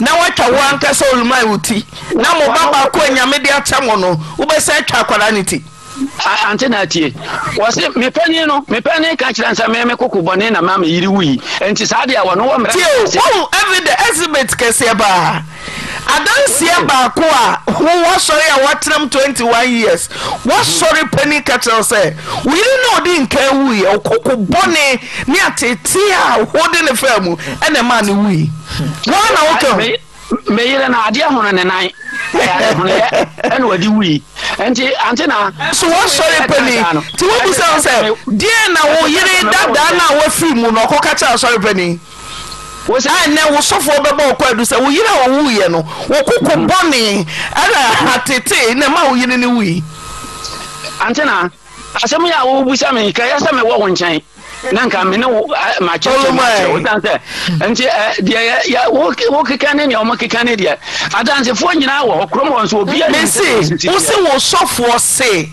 na watwa wo ankasa oluman wo ti, na mo ba baako a Nyame de akyɛ mo no, wobɛsan atwa akwadaa no ti. Ante na atie. Wɔse me panin no, me panin ka kyerɛ sɛ me me koko bɔne na ma me yere wui. Enti saa deɛ wɔno wɔ mmara. Tie o, wohu evidence, exhibit kɛseɛ paa. Adanseɛ baako a wo w'asɔre a woatena mu 21 years, w'asɔre panin ka kyerɛ wo sɛ wo yere no a ɔdi nkan wuiɛ, wo koko bɔne ne ateetee a wode no faa mu na ɛmaa no wui. Wo ara na woka o. Me yere no adeɛ hono ne nan, ɛyɛ adehonoyɛ ɛna ɔde wui. Nti ante na. So w'asɔre panin nti wobisa wo sɛ deɛn na wo yere dadaa no a wafiri mu no ɔkɔka kyerɛ asɔre panin? A ɛnnɛ wo sɔfoɔ bɛbɔ wo kwaadu sɛ wo yere a ɔwuiɛ no, wo koko bɔne ɛna atetee na ɛma wo yere no wui. Antena, asɛm yi a wobisa me yi, ka ɛyɛ sɛ mewɔ wo nkyɛn na nka me ne wo makyerɛkyerɛ mu akyerɛ wo. Ɛsiane sɛ nti deɛ yɛ wokeka ne nea wɔkeka ne deɛ adansefoɔ nyinaa wɔ hɔ kurom hɔ nso obiara nim sɛ Mese, wo se wo sɔfoɔ se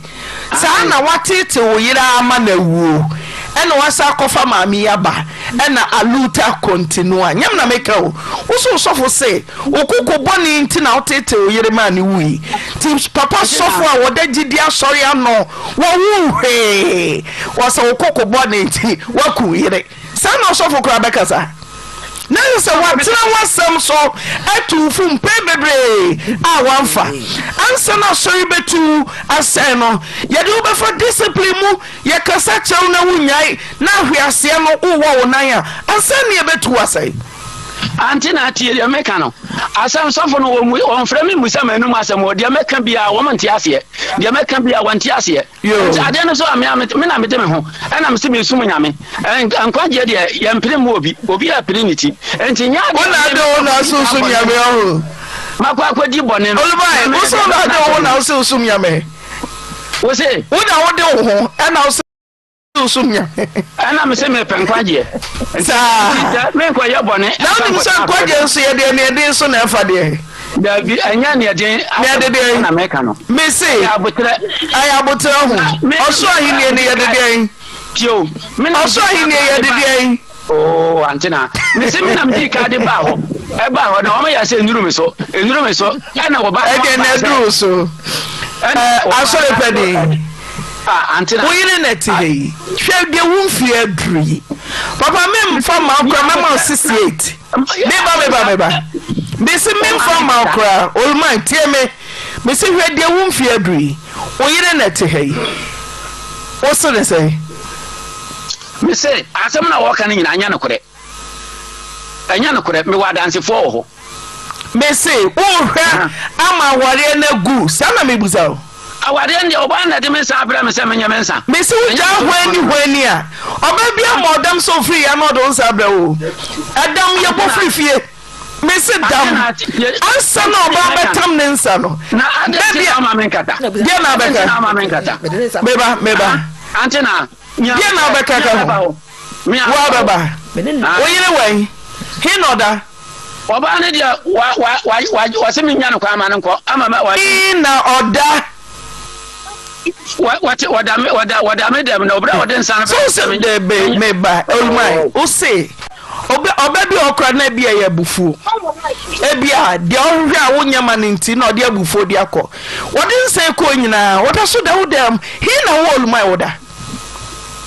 Saa na woateetee wo yere ara ma no awuo, ɛna woasan akɔfa maame yi aba, ɛna aluta continua. Nyɛ me na meka o, wo so wo sɔfo se wo koko bɔne nti na woteetee wo yere maa no wui. Nti papa sɔfo a wɔda gyidie asɔre ano, wɔwoo hwee, wɔsɛ wo koko bɔne nti woaku wo yere. Saa na ɔsɔfo koraa bɛkasa? Na ɛsɛ sɛ watena w'asɛm so atu wo fo mpɛn bebree a wamfa. Ansa na asɔre bɛtu wo asɛn no, yɛde wo bɛfa discipline mu, yɛkasa kyerɛ wo na wonnyae, na ahweaseɛ no wowɔ wo nan a, ansa na yɛbɛtu wo asɛn. Ante na tie deɛ meka no. Asɛm sɔfo no wɔmfrɛ me mmusa m'anum asɛm o, deɛ mɛka biara wɔn nte aseɛ, deɛ mɛka biara wɔnte aseɛ. Nti adeɛ no so a me me na mede me ho ɛna mese mesum Nyame. Nkwagyeɛ deɛ yɛmpere mma obi, obi a pere ne ti. Nti nyɛ adeɛ a me wo na ase wosum Nyame ɔho. Makɔ akɔdi bɔne no. Olubae, wo so na ade wo ho na wose wosum Nyame. Wo se? Wo na wode wo ho ɛna wose wosum Nyame. Ɛna mese mepɛ nkwagyeɛ. Saa. Nti menkɔyɛ bɔne. Na wonim sɛ nkwagyeɛ nso yɛde aniɛden so na ɛfa deɛ. Dabi, ɛnyɛ nea den asɛm deɛn? na meka no. Mese, Ɛyɛ aboterɛ. Ɛyɛ aboterɛ ho. Ɔsoro ahennie no yɛde deɛn? Tie o. Me na Ɔsoro ahennie yɛde deɛn? Oo, antena. Mese me na medii kan de baa hɔ. Ɛbaa hɔ na wɔn yɛ sɛ nnuru me so. Nnuru me so. Ɛna wɔba. Ɛdeɛ na ɛduru so. Asɔre panin. Antena. Wo yere na ɛte ha yi. Hwɛ deɛ wo mfie aduru yi. Papa memfa mma wo koraa mɛma wo 68. Meba meba meba. Mese memfa mma wo koraa. Oluman tie me. Mese hwɛ deɛ wo mfeɛ aduru yi. Wo yere na ɛte ha yi. Wo se ne sɛn? Mese asɛm no a wɔka no nyinaa nyɛ nokorɛ. Ɛnyɛ nokorɛ. Mewɔ adansefoɔ wɔ hɔ. Mese wohwɛ ama awareɛ no agu. Saa na mebusa wo. Awadeɛ no deɛ, ɔbaa no na ɛde me nsa abrɛ me sɛ menyɛ me nsa. Mese wo gyaa hwan ni hwan ni a, ɔbaa bi ama ɔdam sɛ ɔfiri yɛ na ɔde wo nsa abrɛ wo. Ɛdam yɛ bɔ firi fie. Mese dam. Ansa na ɔbaa bɛtam ne nsa no. Na adɛn nti na ama me nkata? Deɛ na abɛka? Meba, meba. Ante na. Deɛ na abɛka ka ho? Wo abɛba. Wo yere wɛn? He na ɔda? Ɔbaa no deɛ wa wa wa wa wɔsi mi nya no kwan ma no nkɔ ama ma wa. He na ɔda. Wɔ wɔte wɔda me wɔda wɔda me dɛm na obira wɔde nsa no. So sɛ de be me ba olumai o se ɔbɛ ɔbɛ bi ɔkora na ebi ɛyɛ abufuo ebi a deɛ ɔhwehwɛ a wonyɛ ma no nti na ɔde abufuo de akɔ wɔde nsa kɔ nyinaa wɔda so da wo dɛm he na wo olumai woda.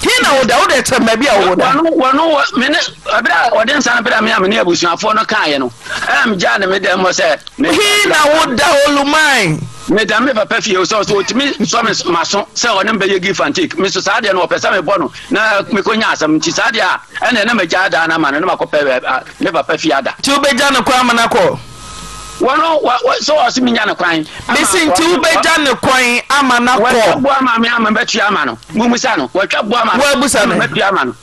He na woda? Wo deɛ kyerɛ baabi a woda. Wɔno wɔno wɔ me ne ɛberɛ a ɔde nsa no brɛ me a me ne abusuafoɔ no kaeɛ no, ɛna megyaa no me dɛm hɔ sɛ. He na woda Oluman? Meda me papa fie sɛ ɔsɛ ɔtumi sɔ me maso sɛ ɔne me bɛyɛ give and take. Me so saa deɛ no ɔpɛ sɛ mebɔ no na mekɔnya asɛm nti saa deɛ a ɛna na magyaa daa no ama no na makɔpɛ me papa fie ada. Nti wobɛgya no kwan ama no akɔ? Wɔno wa wa sɛ ɔse menya no kwan. Mese nti wobɛgya no kwan ama no akɔ? Watwa boɔ ama me ama mɛtua ama no. Mummusa no. Watwa boɔ ama me Woabusa ama no? mɛtua ama no.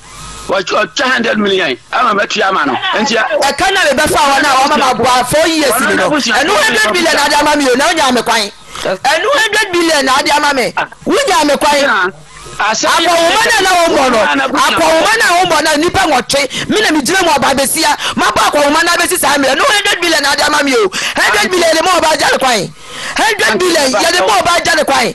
Watwa 100 million ama mɛtua ama no. Nti Ɛka na mebɛfa hɔ no a wama maboa 4 years ni no, ɛno 100 million na ade ama me o, na wonyaa me kwan. Ɛno 100 billion na ade ama me, wonyaa me kwan. Akɔnhoma no a na wommɔ no, akɔnhoma no a wommɔ no a nnipa nwɔtwe, me na megyina mu ɔbaa besia, mabɔ akɔnhoma no abɛsi saa mmerɛ no, 100 billion na ade ama me o, 100 billion yɛde ma ɔbaa gya ne kwan, 100 billion yɛde ma ɔbaa gya ne kwan.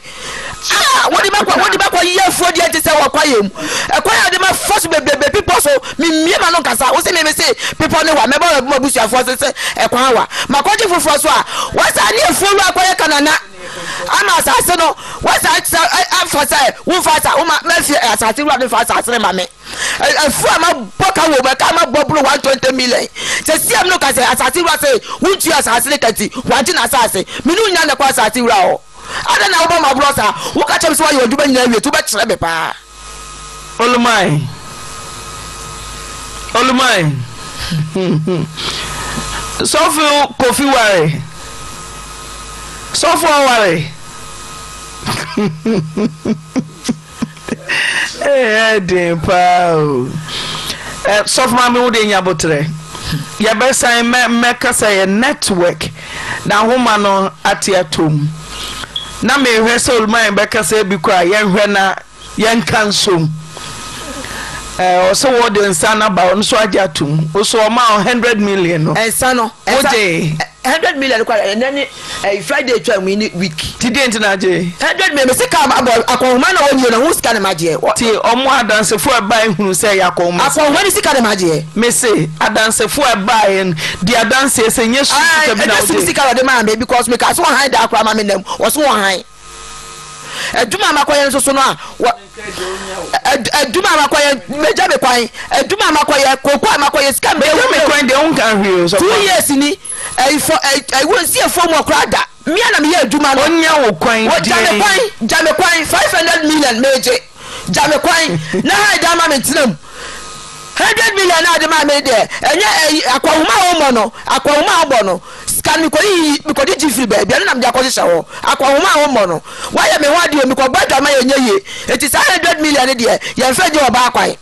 Ah, wode bɛkɔ wode bɛkɔ yɛ afuo deɛ nti sɛ wɔ kwaeɛ mu ɛkwan a wode ma fa so bebrebe bepɔ so memmie ma no nkasa wo se me me se bepɔ ne wa mɛbɔ m'abusuafoɔ se sɛ ɛkwan wa makɔgye foforɔ so a wɔsan ne afuo wura akɔyɛ kanana. Ama asase no, woasan afa sɛ womfa asa woma mafie asase wura no mfa asase no ma me. Afuo a mabɔ ka wɔ mu, ɛka a mabɔ boro 120 million. Sɛ siam no ka sɛ asase wura sɛ wontua asase no ka nti, wagye n'asase. Me ne wo nyinaa na ɛkɔ asase wura hɔ. Adɛn na wobɔ m'aborɔ saa? Woka kyerɛ me sɛ woayɛ w'adwuma nyinaa awie nti wobɛkyerɛ me paa. Olumai Olumai Sɔfo Kofi ware Sɔfo ɔware Ee ɛden paa o Sɔfo maame wo deɛ nya boterɛ Yɛbɛsan mɛ mɛkasa yɛ network na ahoma no ate atom Na mehwɛ sɛ Olumai bɛkasa ebi kɔ a yɛnhwɛ na Yɛnka nsom. Ɛɛ ɔsɛ wɔde nsa no aba ɔno nso agye atom. Wosɛ ɔma wo 100 million no. Nsa no. Wogye. 100 million kora ɛnɛ ne ɛyi Friday twa mu yi ne week. Ti deɛ nti na agye. 100 million mesi kaa ma bɔ akɔnhoma na wɔnyie no ho sika na ma gyeɛ. Ti ɔmo adansefo ɛbae hunu sɛ ɛyɛ akɔnhoma. Akɔnhoma ne sika na ma gyeɛ. Mese adansefo ɛbae di adanseɛ sɛ nyɛ sum sika bi na wogye. Ɛnyɛ sum sika na ɔde maa me because meka so wɔhan da akora ma me nam wɔso wɔhan. Adwuma a makɔyɛ nso so no a, wɔ adwuma a makɔyɛ megya me kwan adwuma a makɔyɛ koko a makɔyɛ sika mbɛ megya me kwan deɛ wonka hwee o two years ni ɛyifɔ ɛyi wɔn si efuo mu ɔkora da mmea na meyɛ adwuma no onya wo kwan deɛ gya me kwan gya me kwan 500 million megye gya me kwan na ha ɛda ama me ntena mu 100 million na ade maa me deɛ ɛnyɛ ɛyi akɔnhoma a wɔmmɔ no akɔnhoma a wɔbɔ no. Sika no mekɔyiyi mekɔgye gye firi baabi ɛno na mede akɔhyehyɛ hɔ. Akɔnhoma a wommɔ no woayɛ me ho adeɛ o mekɔbɔ adwaman ɛnyɛ yie enti saa 100 million no deɛ yɛmfa nnyɛ ɔbaa kwan.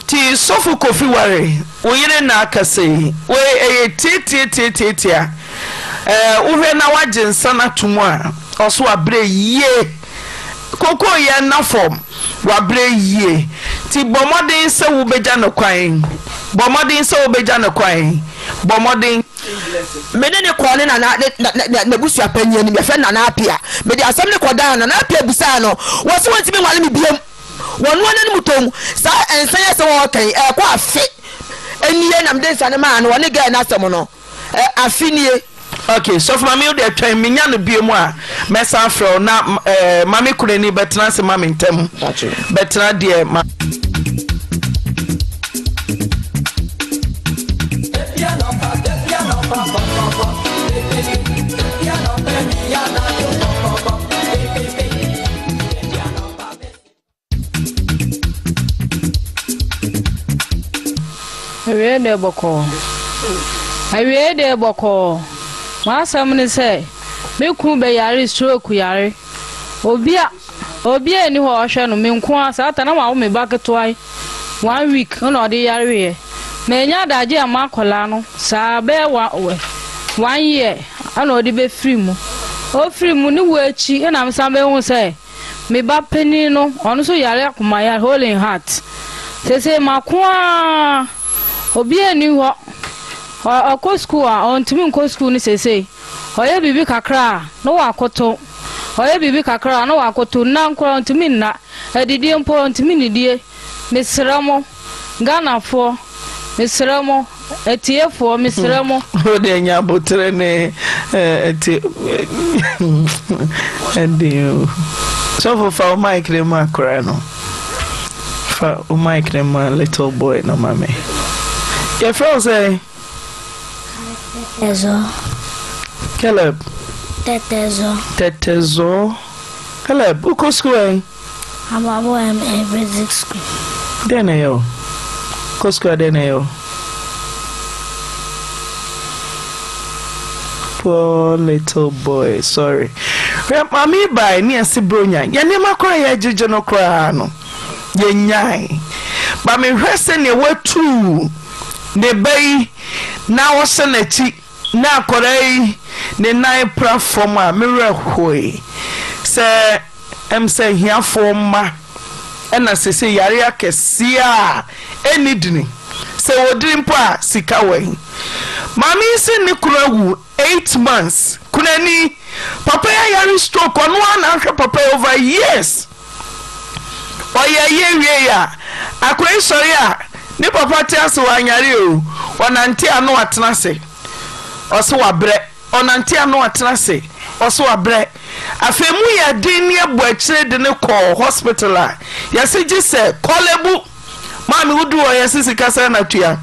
Nti sɔfo Kofi ware wo yere na akasa yi wei ɛyɛ tiatiatiatiatia ɛɛ wohwɛ na wagye nsa no ato mu a ɔso wabrɛ yie kokoo yɛ nna fam wabrɛ yie nti bɔ mmɔden sɛ wobɛgya no kwan bɔ mmɔden sɛ wobɛgya no kwan bɔ mmɔden. Me ne no kɔɔ ne nana ne na na n'abusua panyin anim, yɛfrɛ no Nana Appiah. Mede asɛm no kɔdaa no, Nana Appiah bisaa no, wɔse wɔntumi nware me biam. Wɔnoa n'anom toom. Saa nsa yi asɛm a ɔreka yi, ɛrekɔ afe nie na mede nsa no maa no, ɔne girl no asɛm no, ɛ, afe nie. Ok sɔfo mame wo deɛ twɛn menya no bio mu a mɛsan afrɛ wo na eh, mame kunani bɛtena ase ma me ntɛm bɛtena deɛ ma. Awiei deɛ bɔkɔɔ. Awiei deɛ bɔkɔɔ. M'asɛm ne sɛ, me kunu bɛyare stroke yare. Obi a obiara nni hɔ a ɔhwɛ no, me nko ara. Saa ta na mawo me ba ketewa yi one week na ɔde yareɛ. Mannya adagye amma akwadaa no saa bɛyɛ one one year ɛna ɔde bɛfiri mu. Ɔfiri mu ne wuo akyi ɛna mesan bɛhu sɛ Me ba panin no, ɔno nso yare akoma yare, hole in heart. Seesei mako ara, obiara nni hɔ. Ɔkɔ sukuu a, ɔntumi nkɔ sukuu no seesei. Ɔyɛ biribi kakra a, na wakoto. Ɔyɛ biribi kakra a, na wakoto. Nna koraa ɔntumi nna. Adidie mpo, ɔntumi nnidie. Mesrɛ mo, Ghanafoɔ, mesrɛ mo, atiefoɔ, mesrɛ mo. Wo deɛ nya aboterɛ ne ɛte ɛden o. Sɔfo fa wo mic ne ma akora no. Fa wo mic ne ma little boy no ma me. Yɛfrɛ wo sɛ? Tɛtɛzɔ. Caleb. Tɛtɛzɔ. Tɛtɛzɔ. Caleb, wokɔ sukuu ɛ? Aboabo MA Basic School. Dɛn na ɛyɛ wo? Kɔ sukuu a dɛn na ɛyɛ wo? Poor little boy, sorry. Hwɛ maame yi bae ne ɛse bronya. Yɛn nneɛma koraa yɛgyegye no koraa no, yɛnyae. Ba mehwɛ sɛnea watu ne ba yi na ɔhyɛ n'akyi na akwadaa yi ne nan pra fam a, me werɛ hoe sɛ Ɛm sɛ ahiafoɔ mma na sese yareɛ akɛseɛ a ɛnni dini. Sɛ wɔdini mpo a sika wɔ he? Maame yi se ne kunu awu 8 months. Kunani. Papa yi ayare stroke ɔno ara na ahwɛ papa yi over years. Ɔyɛ yie wiei a akora yi sɔre a ne papa te ase wanyare o ɔnante a na watena ase. Ɔse wabrɛ. Ɔnante a na watena ase. Ɔse wabrɛ. Afei mu yɛ den ne ɛbɔ akyire de no kɔɔ hospital a yɛse gye sɛ Korle-Bu. Maame woduru hɔ yɛse sika sɛn na tua?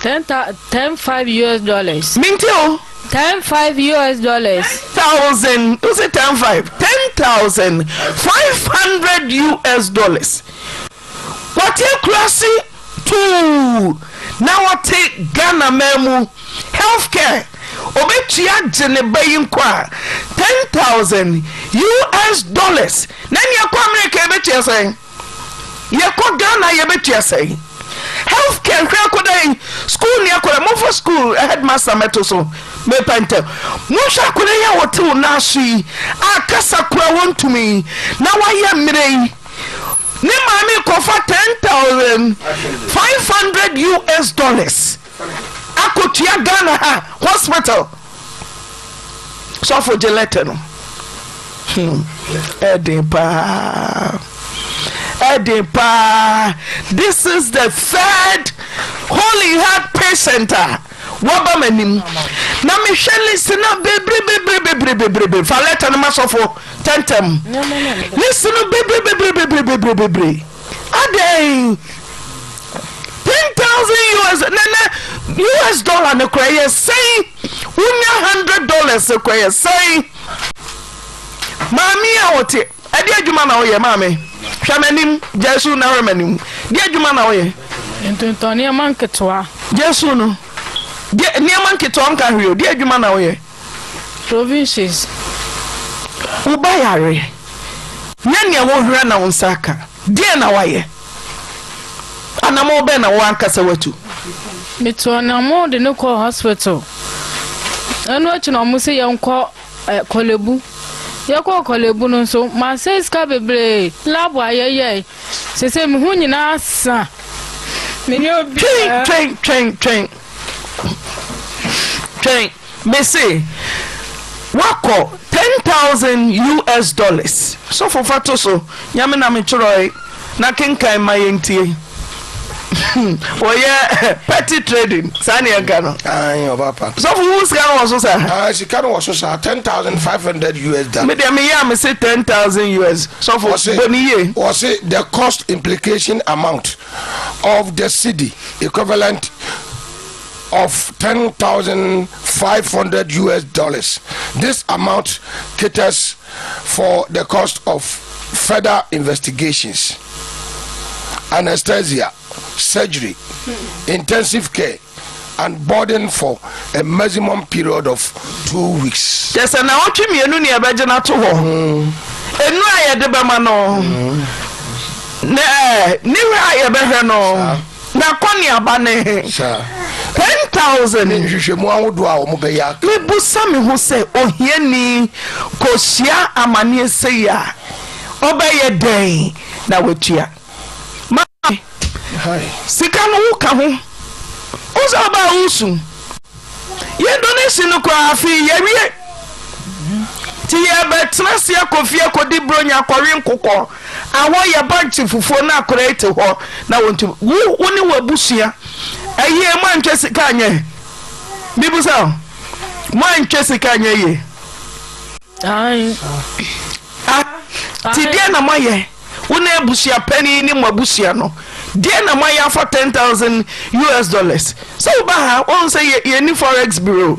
Ten thou 10 5 US dollars. Mente o. 10 5 US dollars. 10,000 wose 10 5 10,500 US dollars. Wɔte akurase tuu na wɔte Ghana man mu health care obetua gye ne ba yi nkwa a 10,000 US dollars na nea ɛkɔ America yɛbɛtua sɛn? Yɛkɔ Ghana yɛbɛtua sɛn? Health care hwɛ akɔda yi school ni akɔda momfa school headmaster mɛto so mepɛ ntɛm monhwɛ akɔda yi a wɔte wo nan so yi a kasa kora wɔntumi yi na wayɛ mmerɛ yi Ne maame rekɔfa 10,500 US dollars akɔtua Ghana ha hospital. Sɔfo gye lɛtɛ no. Hmm. Ɛden paa. Ɛden paa. This is the third Holy Heart patient a waba m'anim. Na mehwɛ list na bebree bebree bebree bebree. Fa lɛtɛ no ma sɔfo. Ntɛmntɛm. List no bebrebebrebebrebrebre. Adɛn? 10,000 US nɛnɛ US dollar no kora yɛ sɛn? Wonya 100 dollars kora yɛ sɛn? Maame a wɔte ɛde adwuma na woyɛ maame? Hwɛ m'anim, gyae su na hwɛ m'anim. Deɛ adwuma na woyɛ? Ntontɔn nneɛma nketewa. Gyae su no. Deɛ nneɛma nketewa nka hwee o. Deɛ adwuma na woyɛ? Provinces. Wo ba yare. Nyɛ nea wohwɛ na wo nsa aka. Deɛn na woayɛ? Anammɔn bɛn na wo ankasa woatu? Metuu anammɔn de no kɔɔ hospital. Ɛno akyi na wɔn se yɛnkɔ eh, Korle-Bu. Yɛkɔɔ Korle-Bu no nso, masɛe sika bebree. Lab a yɛyɛe. Seesei me ho nyinaa asa. Menyɛ obiara. Twɛn, twɛn, twɛn, twɛn. Twɛn. Mese woakɔ 10,000 US dollars. Sɔfo fa to so, Nyame na metwerɛe na kenkan ma yɛntie. Wɔyɛ petty trading, saa ne yɛnka no. Ae, ɔba pa. Sɔfo wo sika no wɔ so saa? Ah, sika no wɔ so saa, 10,500 US dollars. Me deɛ meyɛ a mese 10,000 US. Sɔfo, bɔ ne yie. Wɔse the cost implication amount of the cedi equivalent of 10,500 US dollars. This amount caters for the cost of further investigations, anesthesia, surgery, intensive care, and boarding for a maximum period of 2 weeks. Kyɛ sɛ naawɔtwe mmienu ne yɛbɛgye no ato hɔ. Nnuro a yɛde bɛma no, ne ne hwɛ a yɛbɛhwɛ no. N'akɔneaba ne he? 10,000. Ne nhwehwɛmu ahodoɔ a wɔbɛyɛ aka. Mebusa me ho sɛ ohiani kɔhyia amaneɛ sei a, ɔbɛyɛ dɛn na watua? Maame, sika no woka ho? Wo sɛ ɔbaa wosu. Yɛn donation no koraa afei yɛawie. Nti yɛbɛtena ase akɔ fie akɔdi bronya akɔwe nkokɔ. Awɔ yɛ bankye fufuo na akwadaa yi te hɔ na wɔntumi. Wo wo ne w'abusua ɛyie mo antwa sika anyɛ? Mibusa o mo antwa sika anyɛ yie? Ae. Ah, ti deɛ na moayɛ wo ne abusua panin ne mo abusua no deɛ na moayɛ afa 10,000 US dollars sɛ woba ha wɔn sɛ yɛni forex bureau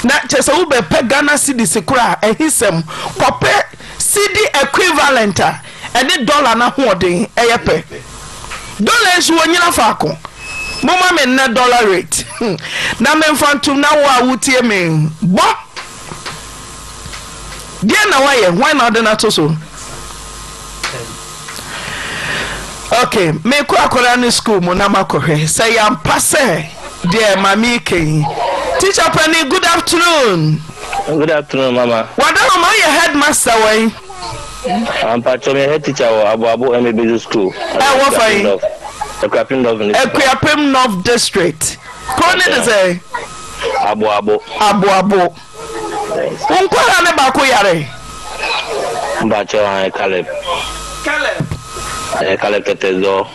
na kyɛ sɛ wobɛpɛ Ghana cedis koraa ɛhisɛm kɔpɛ Cedi equivalent a ɛne dɔla no ahoɔden yɛ pɛ. Dɔla yi nso wɔnnyina faako. Momma me nnɛ dɔla rate na memfa ntom na wo a wotie me bɔ. Deɛn na woayɛ? Hwan na wode no ato so? Ok, mekɔ akwadaa no school mu na makɔhwɛ sɛ yɛampa sɛ deɛ maame yi ka yi. Teacher panin, good afternoon. Good afternoon, mama. Wadahoma woyɛ headmaster wɔ yi? Ampakyɛ meyɛ head teacher wɔ Aboabo MA Basic School. Ɛwɔ fa yi? Akuapem North District. Akuapem North District. Kuro ne de sɛ? Aboabo. Aboabo. Wo nkwadaa no baako yare? Mpakyɛ ae Caleb. Caleb. Ɛɛ Caleb Tɛtɛzɔ.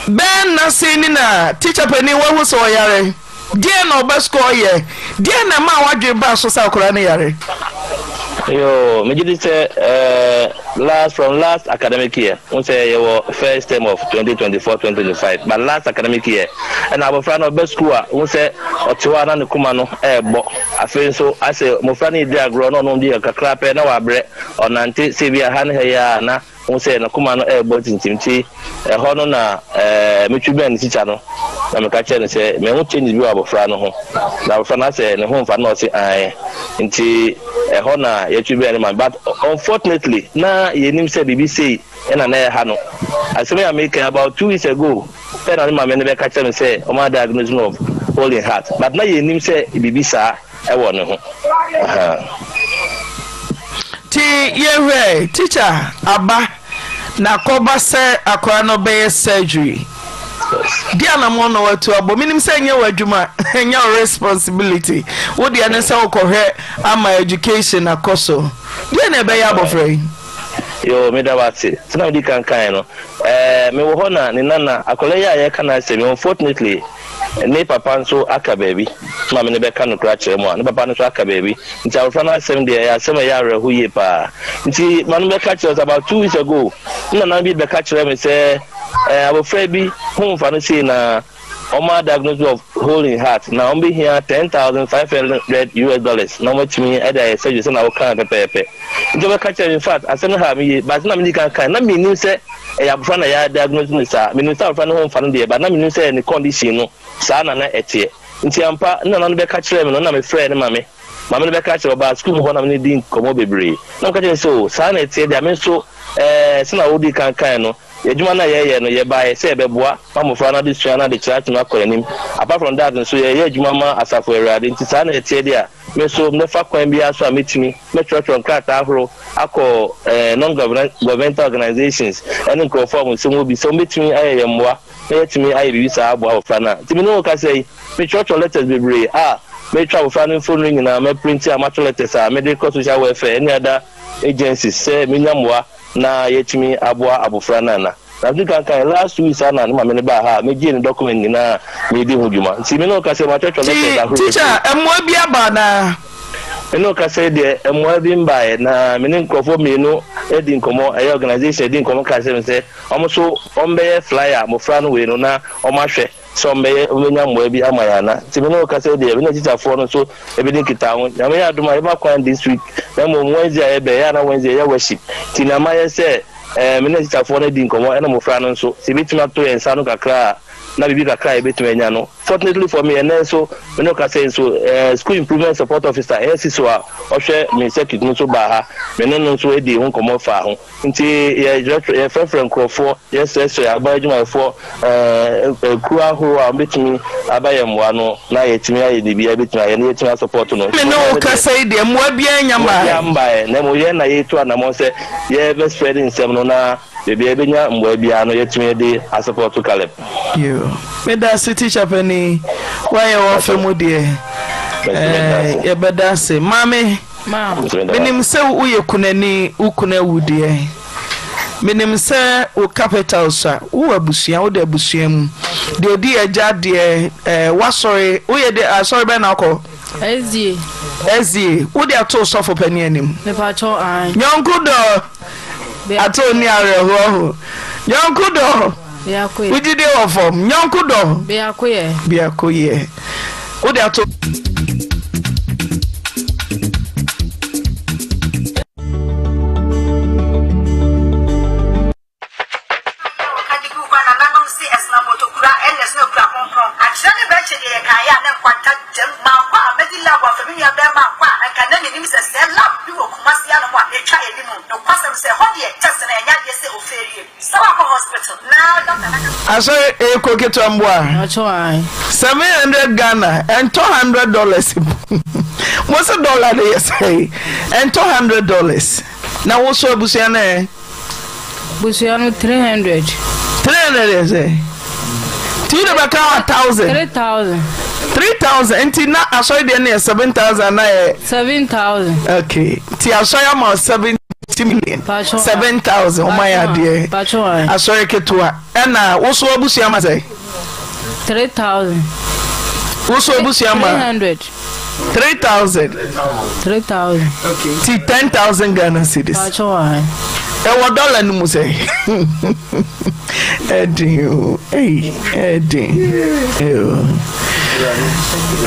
Bɛn nna sei ni na teacher panin wahu sɛ ɔyare? Deɛn na ɔba sukuu a ɔyɛ? Deɛn na ɛmaa w'adwene baa so sɛ akwadaa no yare? Yoo, megye di sɛ eh, last from last academic year, n sɛ yɛwɔ first term of 2024 2025, but last academic year, ɛna abɔfra no ɔba sukuu a, n sɛ ɔte hɔ a na ne koma no ɛrebɔ. Afei nso, asɛ mmɔfra no redi agorɔ na ɔno di kakra pɛ na wabrɛ, ɔnante sɛ bi a ha ne ha yi a na Wohu sɛ n'akoma no rebɔ tintim nti ɛhɔ no na metwi bɛn ne tikya no na meka kyerɛɛ no sɛ mahu changes bi wɔ abɔfra no ho na abɔfra no asɛ ne ho mfa no na ɔse ae nti ɛhɔ na yɛtwi bɛn ne ma but unfortunately na yɛnim sɛ biribi sei ɛna na ɛha no asɛm yi a meka yi about two weeks ago pɛ na ne maame no bɛka kyerɛ me sɛ ɔma diagnose no of hole in heart but na yɛnim sɛ biribi saa ɛwɔ ne ho ahaa. Nti yɛhwɛ teacher aba na kɔba sɛ akwadaa no bɛyɛ surgery di anamɔ na watu abɔ menim sɛ ɛnyɛ w'adwuma ɛnyɛ wo responsibility wo deɛ ne sɛ wokɔhwɛ ama education akɔ so deɛ na ɛbɛyɛ abɔfra yi. Yoo meda wo ase sɛnea medi kan kae no ɛɛ mewɔ hɔ na ne nana akwadaa yi a yɛreka n'asɛm yi unfortunately Ne papa nso aka baabi. Me maame no bɛka nokorɛ akyerɛ mo a, ne papa no nso aka baabi. Nti abɔfra no asɛm deɛ, ɛyɛ asɛm a ɛyɛ awerɛho yie paa. Nti maame no bɛka kyerɛ wo sɛ about two weeks ago, me nana bi bɛka kyerɛɛ me sɛ eh, abɔfra bi ho mfa no sei na wɔn diagnose of hole in heart na wɔn bɛhia 10,500 US dollars na wɔatumi de ayɛ surgery sɛnea wokaa pɛpɛɛpɛ. Nti wɔbɛka kyerɛ me, in fact asɛm no haa me yie, but na medi kan kae, na mennim sɛ ɛyɛ abofra na yɛ diagnose no saa. Menim sɛ abofra no ho mfa no deɛ but na menim sɛ ne condition no saa na na ɛteɛ. Nti ampa ne nana no bɛka kyerɛɛ me no na mefrɛɛ ne mame. Mame no bɛka kyerɛ ɔbaa sukuu mu hɔ na me ne dii nkɔmmɔ bebree. Na meka kyerɛɛ no sɛ oh saa na ɛteɛ deɛ a me nso ɛɛ sɛnea wodii kan kae no adwuma no a yɛyɛ no yɛbaeɛ sɛ yɛbɛboa ma mmofra no adesua no adekyerɛ atumi akɔ anim. Apart from that nso yɛyɛ adwuma ma asafo Awurade nti saa na ɛteɛ deɛ a Me nso, mɛfa kwan biara so a mɛtumi, mɛtwerɛtwerɛ nkrataa ahorow akɔ non-governmental organisations ne nkurɔfoɔ a wɔn nsɛm wɔ bi sɛ wɔbɛtumi ayɛ yɛn mmoa na yɛatumi ayɛ biribi saa aboa abɔfra no a. Nti me ne wo rekasa yi, metwerɛtwerɛ letters bebree a metwa abɔfra no mfonini nyinaa, maprinti a matwerɛ letters a mede rekɔ social welfare ne other agencies sɛ menya mmoa na yɛatumi aboa abɔfra no ana. Na dzi kan kan, last week saa na ne maame no baa ha a megyee ne document nyina a meredi ho dwuma. Ntsi me ne wo kasa yi matwerɛtwerɛ letters Nti ahorow teacher, bebree. mmoa bi aba anaa? Me ne wo kasa yi deɛ mmoa bi mbaeɛ na me ne nkorɔfoɔ mmienu adi nkɔmmɔ, ɛyɛ organisation adi nkɔmmɔ kaa kyerɛ me sɛ wɔn nso wɔbɛyɛ flyer mmɔfra no wei no na wɔahwɛ sɛ wɔbɛyɛ wɔbɛnya mmoa bi ama yɛn ana. Nti me ne wo kasa yi deɛ me ne atikyafoɔ no nso bɛdi nkitaho. Nyame yɛ adom a yɛbɛma kwan this week na mmom Wednesday a yɛbɛ ɛyɛ a na Wednesday yɛyɛ worship nti nea mayɛ sɛ Ɛɛ, me ne atikyafoɔ no adi nkɔmmɔ, ɛna mmɔfra no nso. Sɛ yɛbɛtumi ato yɛn nsa ano kakra a, na biribi kakra a yɛbɛtumi anya no. Fortunately for me, ɛnnɛ nso, me ne wo kasa yi nso, ɛɛ, School Improvement Support Officer, ɛyɛ SISO a ɔhwɛ me circuit no nso baa ha. Me ne no nso dii ho nkɔmmɔ faa ho. Nti yɛkyerɛkyerɛ, yɛfrɛfrɛ nkurɔfoɔ, yɛsrɛsrɛ aban adwumayɛfoɔ, ɛɛ, akuo ahoroɔ a wɔbɛtumi aba yɛn mmoa no, na yɛatumi ayɛ biribi a yɛbɛtumi ayɛ, na yɛatumi asɔpɔto no. Me ne wo kasa yi deɛ, mmoa biara nnya Mmoa mmaeɛ. biara mmaeɛ, na mmom yɛn na yɛretu anammɔn sɛ Yɛ bɛ spread nsɛm no na baabi a yɛbɛnya mmoa biara no yɛtumi de asupɔto Caleb. Yoo medase teacher panin wayɛ w'afa mu deɛ ɛɛ yɛbɛda ase maame menim sɛ woyɛ kunani wo kunu awu deɛ menim sɛ wo capital sua wowɔ abusua wode abusua mu deɛ odi agya deɛ ɛɛ wasɔre woyɛ de asɔre bɛn na akɔ. SDA. SDA, wo de ato sɔfo panin anim. Mepakyɛw ae. Nyɔnko dɔ, ato ni awerɛhoɔ ho. Nyɔnko dɔ, Biako yɛ. wo gyidie wɔ fam. Nyɔnko dɔ. Biako yɛ. Biako yɛ. Wo de ato. Ɔka de guu hɔ a nananom se ɛsena mmotokura ɛne ɛsena kura kronkron. Akyerɛ ne bɛkye deɛ yɛkaeɛ a na nkwanta gyam. Mankɔ a mɛdi lab afa me nua bɛɛma ankɔ a anka na mennim sɛ sɛɛ lab bi wɔ Kumasi anom a ɛtwa anim. Nokwasɛm sɛ ɛhɔ deɛ test no ɛnyɛ adeɛ sɛ ofeerie. Sɛ wakɔ hospital na doctor no aka. Asɔre eko ketewa mboa. 700 Ghana ɛntɔ 100 dollars mo se dollar no yɛ sɛn ɛntɔ 100 dollars na wo so abusua no ɛ. Busua no 300. 300 yɛ sɛ nti wode bɛka 1000. 3000. 3000 nti na asɔre deɛ no yɛ 7000 na yɛ. 7000. Okay nti asɔre ama 70 million. 7000 ɔma yɛ adeɛ. Asɔre ketewa ɛna woso abusua ma sɛ. 3000. Wo so abusua ma? 300. 3000. 3000. Ti 10,000 Ghana cedis. Pacho wɔ ha. Ɛwɔ dɔla no mu sɛ. Ɛden o. Ei, ɛden.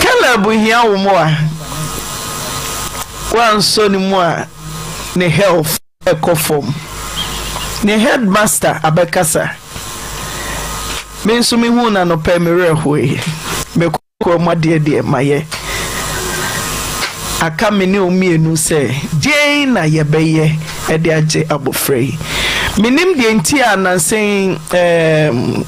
Caleb hia wo mmoa. Woansɔ ne mu a ne health kɔ fam. Ne headmaster abɛkasa. Me nso mehuu no anɔpa yi me werɛ hoe. Me kokoa mu adeɛ deɛ mayɛ. Aka me ne wo mmienu sɛ deɛn na yɛbɛyɛ de agye abɔfra yi. Menim deɛ nti a nansa yi ɛɛm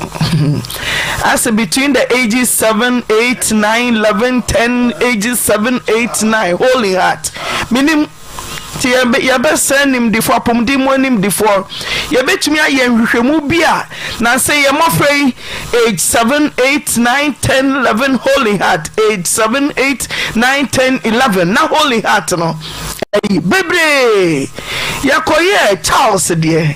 asɛ between the ages 7, 8, 9, 11, 10, ages 7, 8, 9, holy heart. Menim. Nti yɛbɛsrɛ animdefoɔ, apɔmuden mu animdefoɔ, yɛbɛtumi ayɛ nhwehwɛmu bi a nansa yi yɛn mmɔfra yi age 7, 8, 9, 10, 11 Holy Heart, age 7, 8, 9, 10, 11 na Holy Heart no ayi bebree. Yɛkɔyɛɛ Charles deɛ,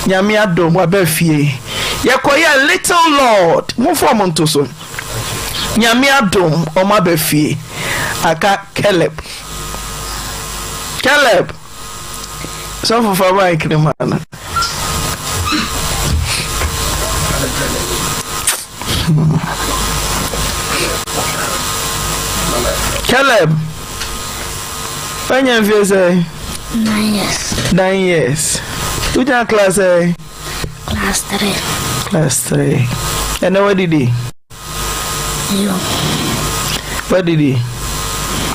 Nyame adom waba fie. Yɛkɔyɛɛ Little Lord, momfa wɔn nto so. Nyame adom wɔn aba fie. Aka Caleb. Caleb, sɔfo fa mic no ma no. Caleb, wanya mfie sɛ? 9 years. 9 years. Wogyina class ɛ? Class 3. Class 3. Ɛnɛ wadidi? Yo. Wadidi?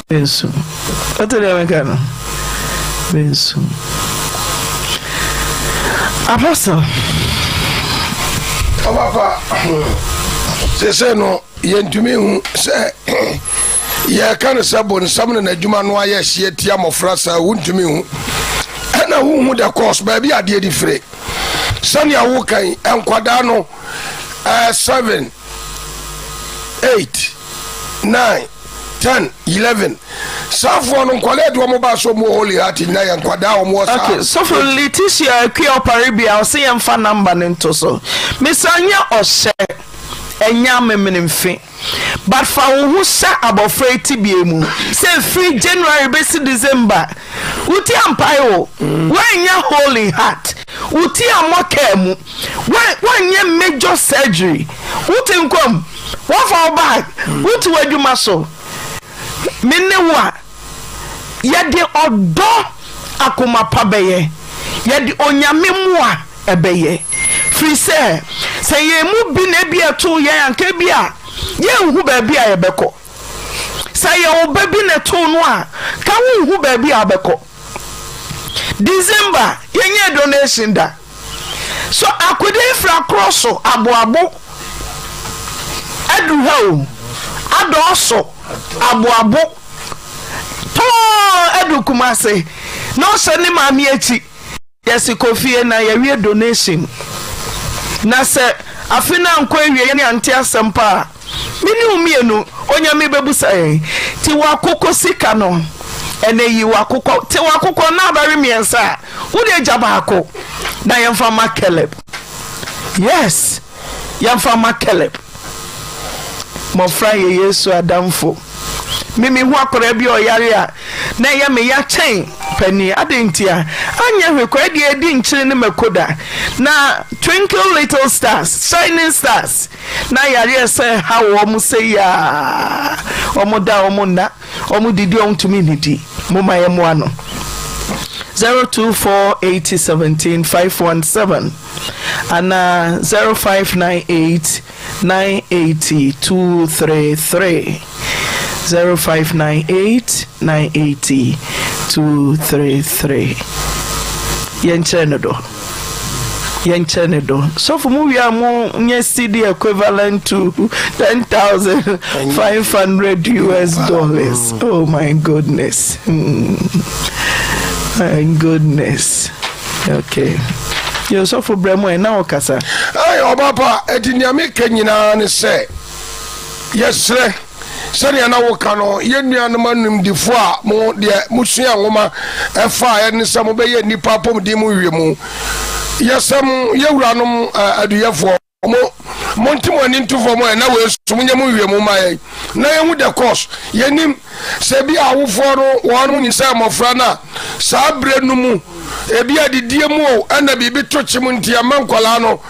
Bensu. Wote deɛ meka no? Bensu. Apostle. Ɔpapa, sese no yɛntumi hu sɛ yɛka no sɛ bonsam ne n'adwuma no ayɛ hyeɛ tia mmɔfra saa, wontumi hu ɛna wohu the course baabi adeɛ de fire sɛnea wokan nkwadaa no 7, 8, 9, 10, 11 saafoɔ no nkwadaa de wɔn ba so mu Holy Heart nyina yɛ nkwadaa wɔn wɔ saa. Okay, sɔfo Letitia Akua Ɔpare bia ɔsɛ yɛmfa namba no nto so. Mesan nyɛ ɔhyɛ ɛnyɛ amemenemfe but fa wo ho hyɛ abɔfra yi tebea mu sɛ firi January bɛsi December wo ti ampae o, woannya hole in heart, wo ti ammɔ kaa mu, woanyɛ major surgery, wote nkwa mu, woafa wo bag, wote w'adwuma so. Me ne wo a, yɛde ɔdɔ akoma pa bɛyɛ, yɛde Onyame mmoa ɛbɛyɛ. Firi sɛ, sɛ yɛn mu bi na ebia ɛtoo yɛn a, anka ebia yɛnhu baabi a yɛbɛkɔ. Sɛ ɛyɛ wo ba bi na ɛtoo no a, ka wonhu baabi a wobɛkɔ. December, yɛnyɛɛ donation da. So akode mfiri akorɔ so aboabo aduru ha o, adɔɔso aboabo tɔɔ adu Kumase na ɔhyɛ ne maame akyi. Yɛse kɔ fie na yɛwie donation na sɛ afe no ankɔ awiei ne ante asɛm pa a me ne wo mmienu Onyame bɛbusa yɛn nti wakokɔ sika no ɛnɛ yi wakokɔ te wakokɔ na abɛwe mmiɛnsa a wode agya baako na yɛmfa ma Caleb yes Yɛmfa mma Caleb. Mmɔfra yɛ Yesu adamfo. Me mehu akwadaa bi a ɔyare a, na ɛyɛ me ya kyɛn panin. Adɛn ntia? Anyɛ hwee koraa deɛ ɛdi nkyene ne mako da. Na Twinkle Little Stars, Shining Stars, na yareɛ sɛ ɛha wɔn sei a, wɔn da wɔn nna, wɔn didi wɔn ntumi nnidi. Momma yɛmmoa no. 024 80 17 517. Anaa 0598 980 233, 0598 980 233. Yɛnkyerɛ no dɔ. Yɛnkyerɛ no dɔ. Sɔfo mu wie a mo nyɛ CD equivalent to 10,500 US dollars. Oh my goodness. My goodness. Okay. Yo sɔfo brɛ mu ɛ na ɔkasa. Ɛy ɔba pa ɛti nea meka nyinaa ne sɛ yɛsrɛ sɛnea na woka no yɛn nuanom animdefo a mo deɛ mosua nwoma ɛfa ɛne sɛ mobɛyɛ nnipa apɔmuden mu nhwehwɛmu yɛsɛ mo yɛwuranom aduyɛfoɔ mo monte mo ani nto fam ɛ na wei. So monyɛ mo nhwehwɛmu mma yɛn na yɛnhu the cause. Yɛnnim sɛ ebia awofoɔ no wɔn nyinsɛn mmɔfra no a saa berɛ no mu ebi adidie mu o ɛna biribi to kyem nti ɛma nkwadaa no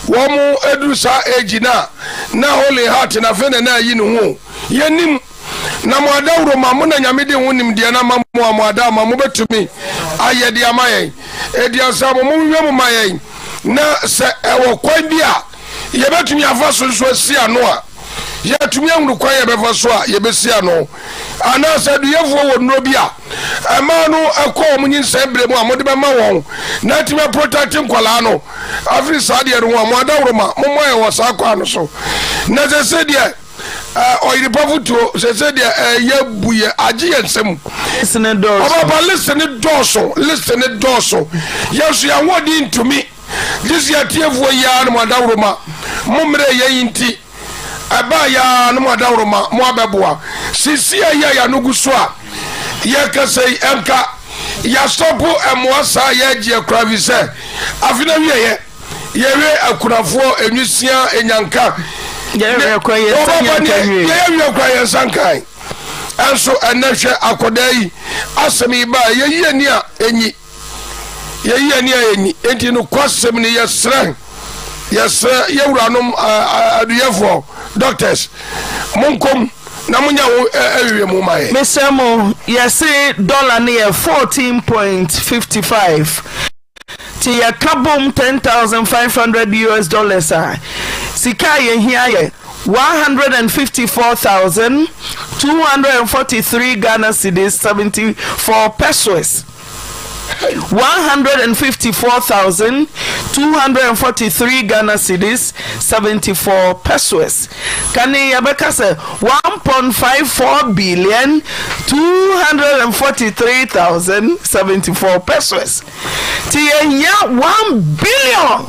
wɔn aduru saa age no a na holy heart na afei na na ayi ne ho o. Yɛnnim. Na mo adawuro ma mo na Nyame de ho nimdeɛ no ama mo a mo ada ama mobɛtumi ayɛ de ama yɛn. Edi ansa mo monhwehwɛ mu ma yɛn na sɛ ɛwɔ kwan bi a yɛbɛtumi afa so nso asi ano a, yɛatumi ahunu kwan yɛbɛfa so a yɛbɛsi ano. Anaasɛ aduyɛfoɔ wɔ nnuro bi a ɛmaa no ɛkɔ wɔn nyinsɛn berɛ mu a mode bɛma wɔn na atumi aprotɛkte nkwadaa no afiri saa deɛ no ho a, mo adaworoma mommɔ yɛn wɔ saa kwan no so. Na sɛsɛ deɛ ɔyere pa fotuo sɛsɛ deɛ ɛyɛ bu yɛ agye yɛn nsam. Ɔbaba list ne dɔɔso, list ne dɔɔso. Yɛn nso yɛn ahoɔden ntumi. Gye sɛ atiefoɔ yi ara ne mo adaworoma mo mmerɛ yɛ yi nti ɛbaa yɛ ara ne mo adaworoma mo abɛboa. Sisi a yi a yɛano gu so a yɛkasa yi ɛnka yɛasɔpo mmoa saa yɛgyeɛ koraa fi sɛ afe no awieɛ yɛwe akunafoɔ enwisia enyanka yɛyɛ kora yɛn nsa nkae ɛnso ɛnɛ hwɛ akɔdaa yi asɛm yi baa yɛyi ani a enyi Yɛyi yɛn ani a yɛnni. Enti nokwasɛm ni, yɛsrɛ, yɛsrɛ yɛn wuranom aduyɛfoɔ, doctors, monkɔ mu na monyɛ ho nhwehwɛmu ma yɛn. Mesrɛ mo, yɛse dollar no yɛ 14.55 nti yɛka bom 10,500 US dollars a, sika a yɛhia yɛ 154,243 Ghana cedis 74 pesewas. 154,243 Ghana cedis 74 pesewas. Kane yɛbɛka sɛ 1.54 billion 243,074 pesewas. Nti yɛhia 1 billion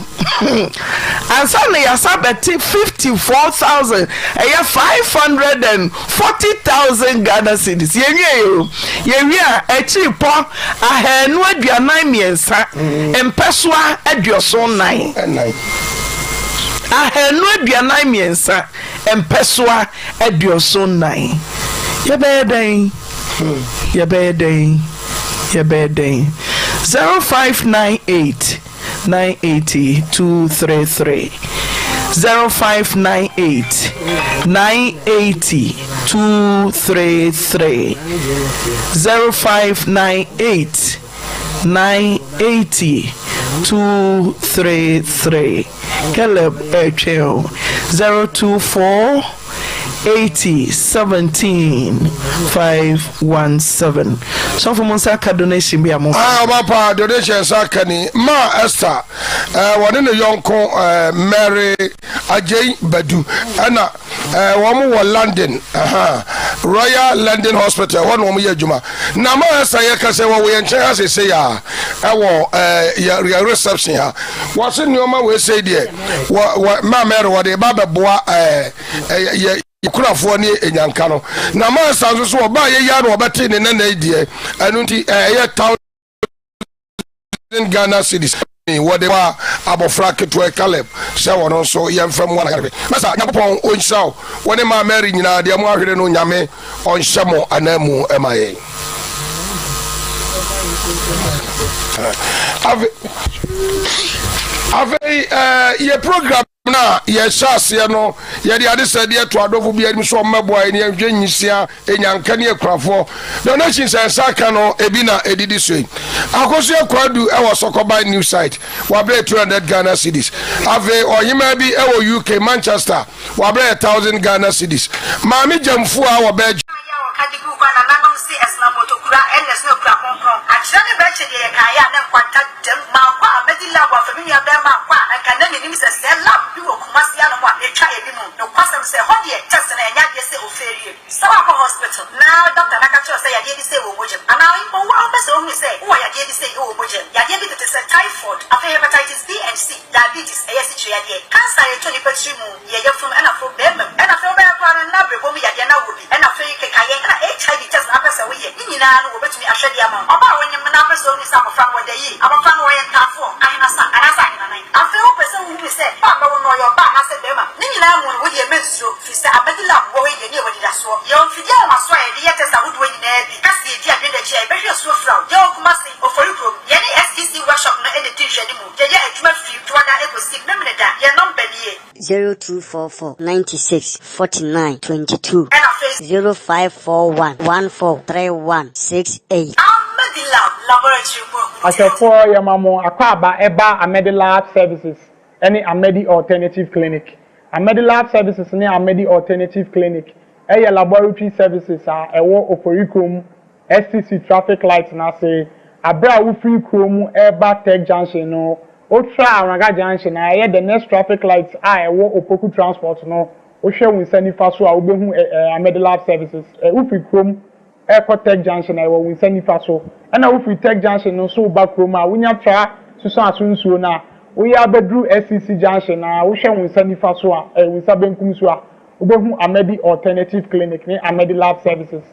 ansa na yɛasa bɛte 54,000 ɛyɛ 540,000 Ghana cedis. Yɛnwie o. Yɛwie a akyiri pɔ 243 mpɛsoa 74. 243 mpɛsoa 74. Yɛbɛyɛ dɛn? Yɛbɛyɛ dɛn? Yɛbɛyɛ dɛn? 0598 980 233 0598 980 233 0598 980 233 Caleb ɛretwɛn o 024 80 17 517 Sɔfo mo nsa aka donation bi a mo. Ah, ɔba pa donation nsa aka ni ma Esther eh, wɔne ne yɔnko eh, Mary Agyei Badu ɛna eh, wɔn wɔ London uh, Royal London Hospital ɛhɔ na wɔn yɛ adwuma na ma Esther yɛ kasa wɔ yɛn nkyɛn ha sese yɛ a ɛwɔ eh, yɛ yɛ reception ha wɔse nneɛma wɔ esei deɛ wɔ wɔ ma Mary wɔde ba bɛboa eh, eh, yɛ kurafoɔ ne enyanka no na ma Esther nso so ɔbaa yɛ yia na ɔbɛte ne nana yi deɛ ɛno nti ɛyɛ 1000 Ghana cedis wɔde ma abɔfra ketewa Caleb sɛ wɔn nso yɛmfa mu anayarehwɛ. Masa Nyankopɔn ɔnhyira wo wo ne maa Mary nyinaa deɛ mo ahwere no Nyame ɔnhyɛ mo ananmu ma yɛn. Afei yɛ program no a yɛhyɛ aseɛ no yɛde adesrɛdeɛ to adɔfo bi anim sɛ ɔmmɛboa yɛn yɛnhwɛ nyisia nyanka ne akurafoɔ donations a ɛsa ka no ebi na ɛdidi so yi Akosua Kwadu ɛwɔ Sɔkɔban new site wabrɛ 200 Ghana cedis afei ɔhemaa bi ɛwɔ UK Manchester wabrɛ 1000 Ghana cedis Maame Gyamfua wɔ Belgium Ayɛ a wɔka de guu hɔ a nananom se ɛsena mmotokura ɛna ɛsena okura kronkron. Akyerɛ ne brɛkyɛ deɛ yɛkaeɛ a na nkwanta dam. Mankɔ a mɛdi lab afa me nua bɛɛma ankɔ a anka na mennim sɛ sɛɛ lab bi wɔ Kumasi anom a yɛtwa ebi mu. Nokwasɛm sɛ ɛhɔ deɛ test no ɛnyɛ adeɛ sɛ ofeerie. Sɛ woakɔ hospital na doctor no aka kyerɛ wo sɛ yadeɛ bi sei wɔ wo mogya mu anaa mpo wo ara wopɛ sɛ wohunu sɛ wowɔ yadeɛ bi sei wɔ wo mogya mu, yadeɛ bi tete sɛ typhoid, afei hepatitis B and C, diabetes, ɛyɛ asikyire yadeɛ, cancer a ɛtɔ nipa tiri mu, yɛ yafunu ɛna afei bɛɛma mu ɛna afei wobɛyɛ koraa no na brɛbɔ mu yadeɛ na wɔ bi ɛna afei kekayɛ ɛna HIV test na apɛ sɛ woyɛ ne nyinaa no wɔbɛtumi ahwɛ. ahwɛ de ama wo. Ɔbaa a wonyem na wopɛ sɛ wohu sɛ abɔfra no wɔda yie, abɔfra no ɔyɛ ntaafoɔ, ahenasa anaasɛ ahenanan. Afei wopɛ sɛ wohunu sɛ ba a bɛwo no ɔyɛ ɔbaa anaasɛ barima. Ne nyinaa mu no, wo deɛ mensuro, firi sɛ Amadi Lab wɔ hɔ yi deɛ ne yɛwɔ anidasoɔ. Yɛwɔ mfidie ahomasoɔ a yɛde yɛ test ahodoɔ nyinaa bi. Ka sɛ yɛdi adwene da akyi a, yɛbɛhwɛ asuo afira wo. Yɛwɔ Kumasi, Ofori kurom. Yɛne SEC workshop no na ɛdi nhwɛanimu. Yɛyɛ adwuma firi Dwoada kɔsi Memeneda. Yɛn nɔmba nie. 0244 96 49 22. Ɛna afei. 0541 14 31 68. Amedilab Laboratory mu ahunu. Ahwɛfoɔ yɛma mo akwaaba ɛba Amedilab Services ɛne Amedi Alternative Clinic. Amedilab Services ne Amedi Alternative Clinic ɛyɛ laboratory services a ɛwɔ Oforikrom STC traffic light no ase. Aberɛ a wofiri kuro mu ɛreba Tech Junction no, wotra Awraga Junction a ɛyɛ the next traffic light a ɛwɔ Opoku Transport no, wohwɛ wo nsa nifa so a wobɛhu Amedilab Services. Wofiri kurom ɛrekɔ Tech Junction a ɛwɔ wo nsa nifa so. Ɛna wofiri Tech Junction no nso reba kurom a wonya tra Susuaso nsuo no a, woyɛ abɛduru STC Junction a wohwɛ wo nsa nifa so a, wo nsa benkum so a, wobɛhu Amedi Alternative Clinic ne Amedilab Services.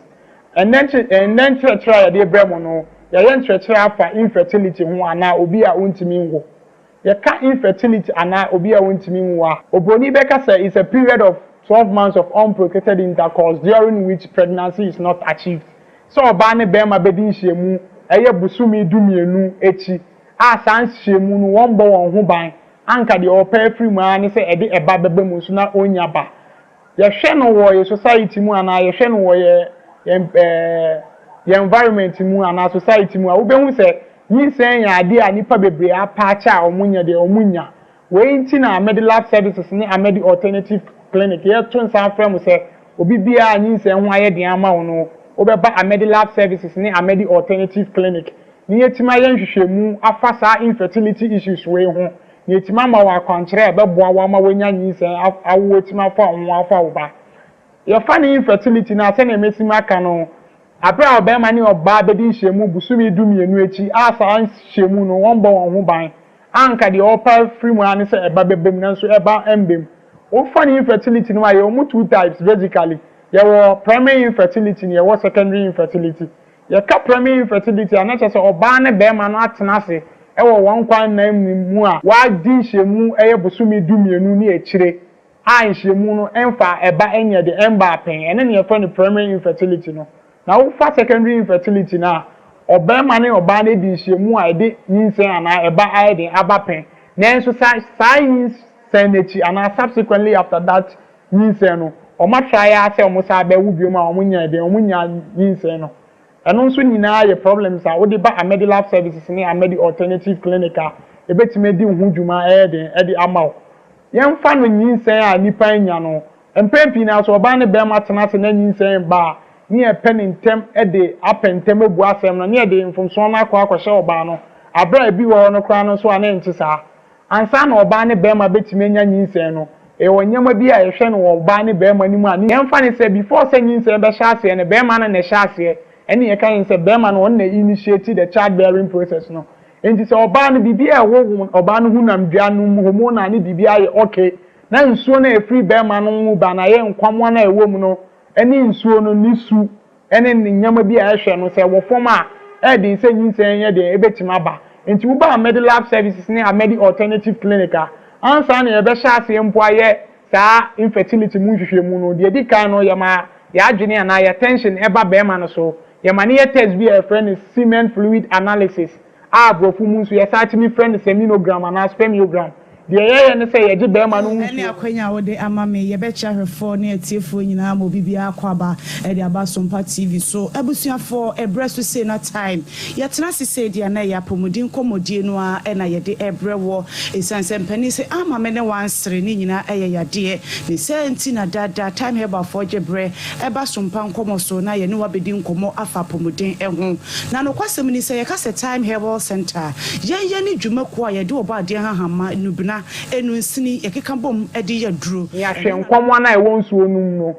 Ɛnnɛ nkye ɛnnɛ nkyerɛkyerɛ a yɛde rebrɛ mo no, yɛayɛ nkyerɛkyerɛ afa infertility ho anaa obi a ontumi nwo. Yɛka infertility anaa obi a ontumi nwo a, obroni bɛka sɛ it's a period of 12 months of unprotected intercourse during which pregnancy is not achieved. Sɛ ɔbaa ne barima bɛdi nhyiamu ɛyɛ bosome dumienu akyi a saa nhyiamu no wɔmmɔ wɔn ho ban, anka deɛ ɔpɛ afiri mu ara ne sɛ ɛde ɛba bɛba mu nso na ɔnnya ba. Yɛhwɛ no wɔ yɛ society mu anaa yɛhwɛ no wɔ yɛ yɛn ɛɛ yɛn environment mu anaa society mu a, wobɛhu sɛ nyinsɛn yɛ adeɛ a nnipa bebree apaakyɛ a wɔnyɛ deɛ wɔnnya. Wei nti na Amedilab Services ne Amedi Alternative Clinic yɛto nsa afrɛ mo sɛ obi biara a nyinsɛn ho ayɛ den ama wo no, wobɛba Amedilab Services ne Amedi Alternative Clinic na yɛatumi ayɛ nhwehwɛmu afa saa infertility issues wei ho na yɛatumi ama wo akwankyerɛ a ɛbɛboa wo ama woanya nyinsɛn awo atumi afa wo ho afa wo ba. Yɛfa no infertility no a, sɛnea masi maka no, bere a ɔbarima ne ɔbaa bɛdi nhyiamu bosome dumienu akyi a saa nhyiamu no wɔmmɔ wɔn ho ban a anka deɛ wɔpɛ afiri mu ara ne sɛ ɛba bɛba mu nanso ɛba mba mu. Wofa no infertility no mu a, yɛwɔ mu two types basically. Yɛwɔ primary infertility na yɛwɔ secondary infertility. Yɛka primary infertility a, na kyerɛ sɛ ɔbaa ne barima no atena ase wɔ wɔn nkwa nna mu a wɔadi nhyiamu yɛ bosome dumienu ne akyire a nhyiamu no mfa ɛba nyɛ de ɛmbaa pɛn. Ɛno na yɛfrɛ no primary infertility no. Na wofa secondary infertility no a, ɔbarima ne ɔbaa no adi nhyiamu a ɛde nyinsɛn anaa ɛba ayɛ den aba pɛn. Nanso sa saa nyinsɛn no akyi anaa subsequently after that nyinsɛn no, wɔatrae ara sɛ wɔsan bɛwo biom a wɔnnya den, wɔnnya nyinsɛn no. Ɛno nso nyinaa yɛ problems a wode ba Amedilab Services ne Amedi Alternative Clinic a, yɛbɛtumi adi wo ho dwuma ɛyɛ den de ama wo. Yɛmfa no nyinsɛn a nnipa anya no, mpɛn pii no ara sɛ ɔbaa ne barima tena ase na nyinsɛn ba a, ne yɛpɛ no ntɛm de apɛ ntɛm abu asɛm no, ne yɛde mfomsoɔ no akɔ akɔhyɛ ɔbaa no, aberɛ a ebi wɔ hɔ no koraa no nso a na ɛnte saa. Ansa na ɔbaa ne barima bɛtumi anya nyinsɛn no, yɛwɔ nneɛma bi a yɛhwɛ no wɔ ɔbaa ne barima no mu a, yɛmfa no sɛ before sɛ nyinsɛn bɛhyɛ aseɛ no, barima no na ɛhyɛ aseɛ, ɛne yɛka yɛn sɛ barima no ɔno na initiate the child bearing process no. Enti sɛ ɔbaa no biribi a ɛwɔ ɔbaa no honamdua no mu, hormonal ne biribi ayɛ okay, na nsuo no a ɛfiri barima no mu ba no ayɛ nkwammoa no a ɛwɔ mu no ne nsuo no ne su ne ne nneɛma bi a ɛhwɛ no, sɛ ɛwɔ fam a, ɛyɛ den sɛ nyinsɛn yɛ den ɛbɛtumi aba. Enti woba Amedi Lab Services ne Amedi Alternative Clinic a, ansa na yɛbɛhyɛ aseɛ mpo ayɛ saa infertility mu nhwehwɛmu no, deɛ ɛdi kan no, yɛma yɛn adwene anaa yɛn attention ba barima no so. Yɛma no yɛ test bi a yɛfrɛ no semen fluid analysis a aborɔfo mu nso yɛsan tumi frɛ no seminogram anaa spermiogram. Deɛ yɛyɛ ne sɛ yɛgye barima no Ɛne nsuo. akwanya a wode ama me. Yɛbɛkyɛ ahwɛfoɔ ne atiefoɔ nyinaa ma obi biara akɔ aba de aba Sompa TV so. Abusuafoɔ, ɛberɛ so sei na time. Yɛtena ase sei deɛ a na ɛyɛ apɔmuden nkɔmmɔdie no ara na yɛde rebrɛ woɔ. Ɛsiane sɛ mpanin se ama me ne wo ansere ne nyinaa yɛ yadeɛ. Ne saa nti na dada Time Herbalfoɔ gye berɛ ba Sompa nkɔmmɔ so na yɛne wo abɛdi nkɔmmɔ afa apɔmuden ho. Na nokwasɛm ni, sɛ yɛka sɛ Time Herbal Centre a, yɛn yɛne dwumakuo a yɛde ɔbɔadeɛ nhahamma, nnubena, nnunsini, yɛkeka bom de yɛ aduro. Yɛahwɛ nkwammoa no a ɛwɔ nsuo no mu no,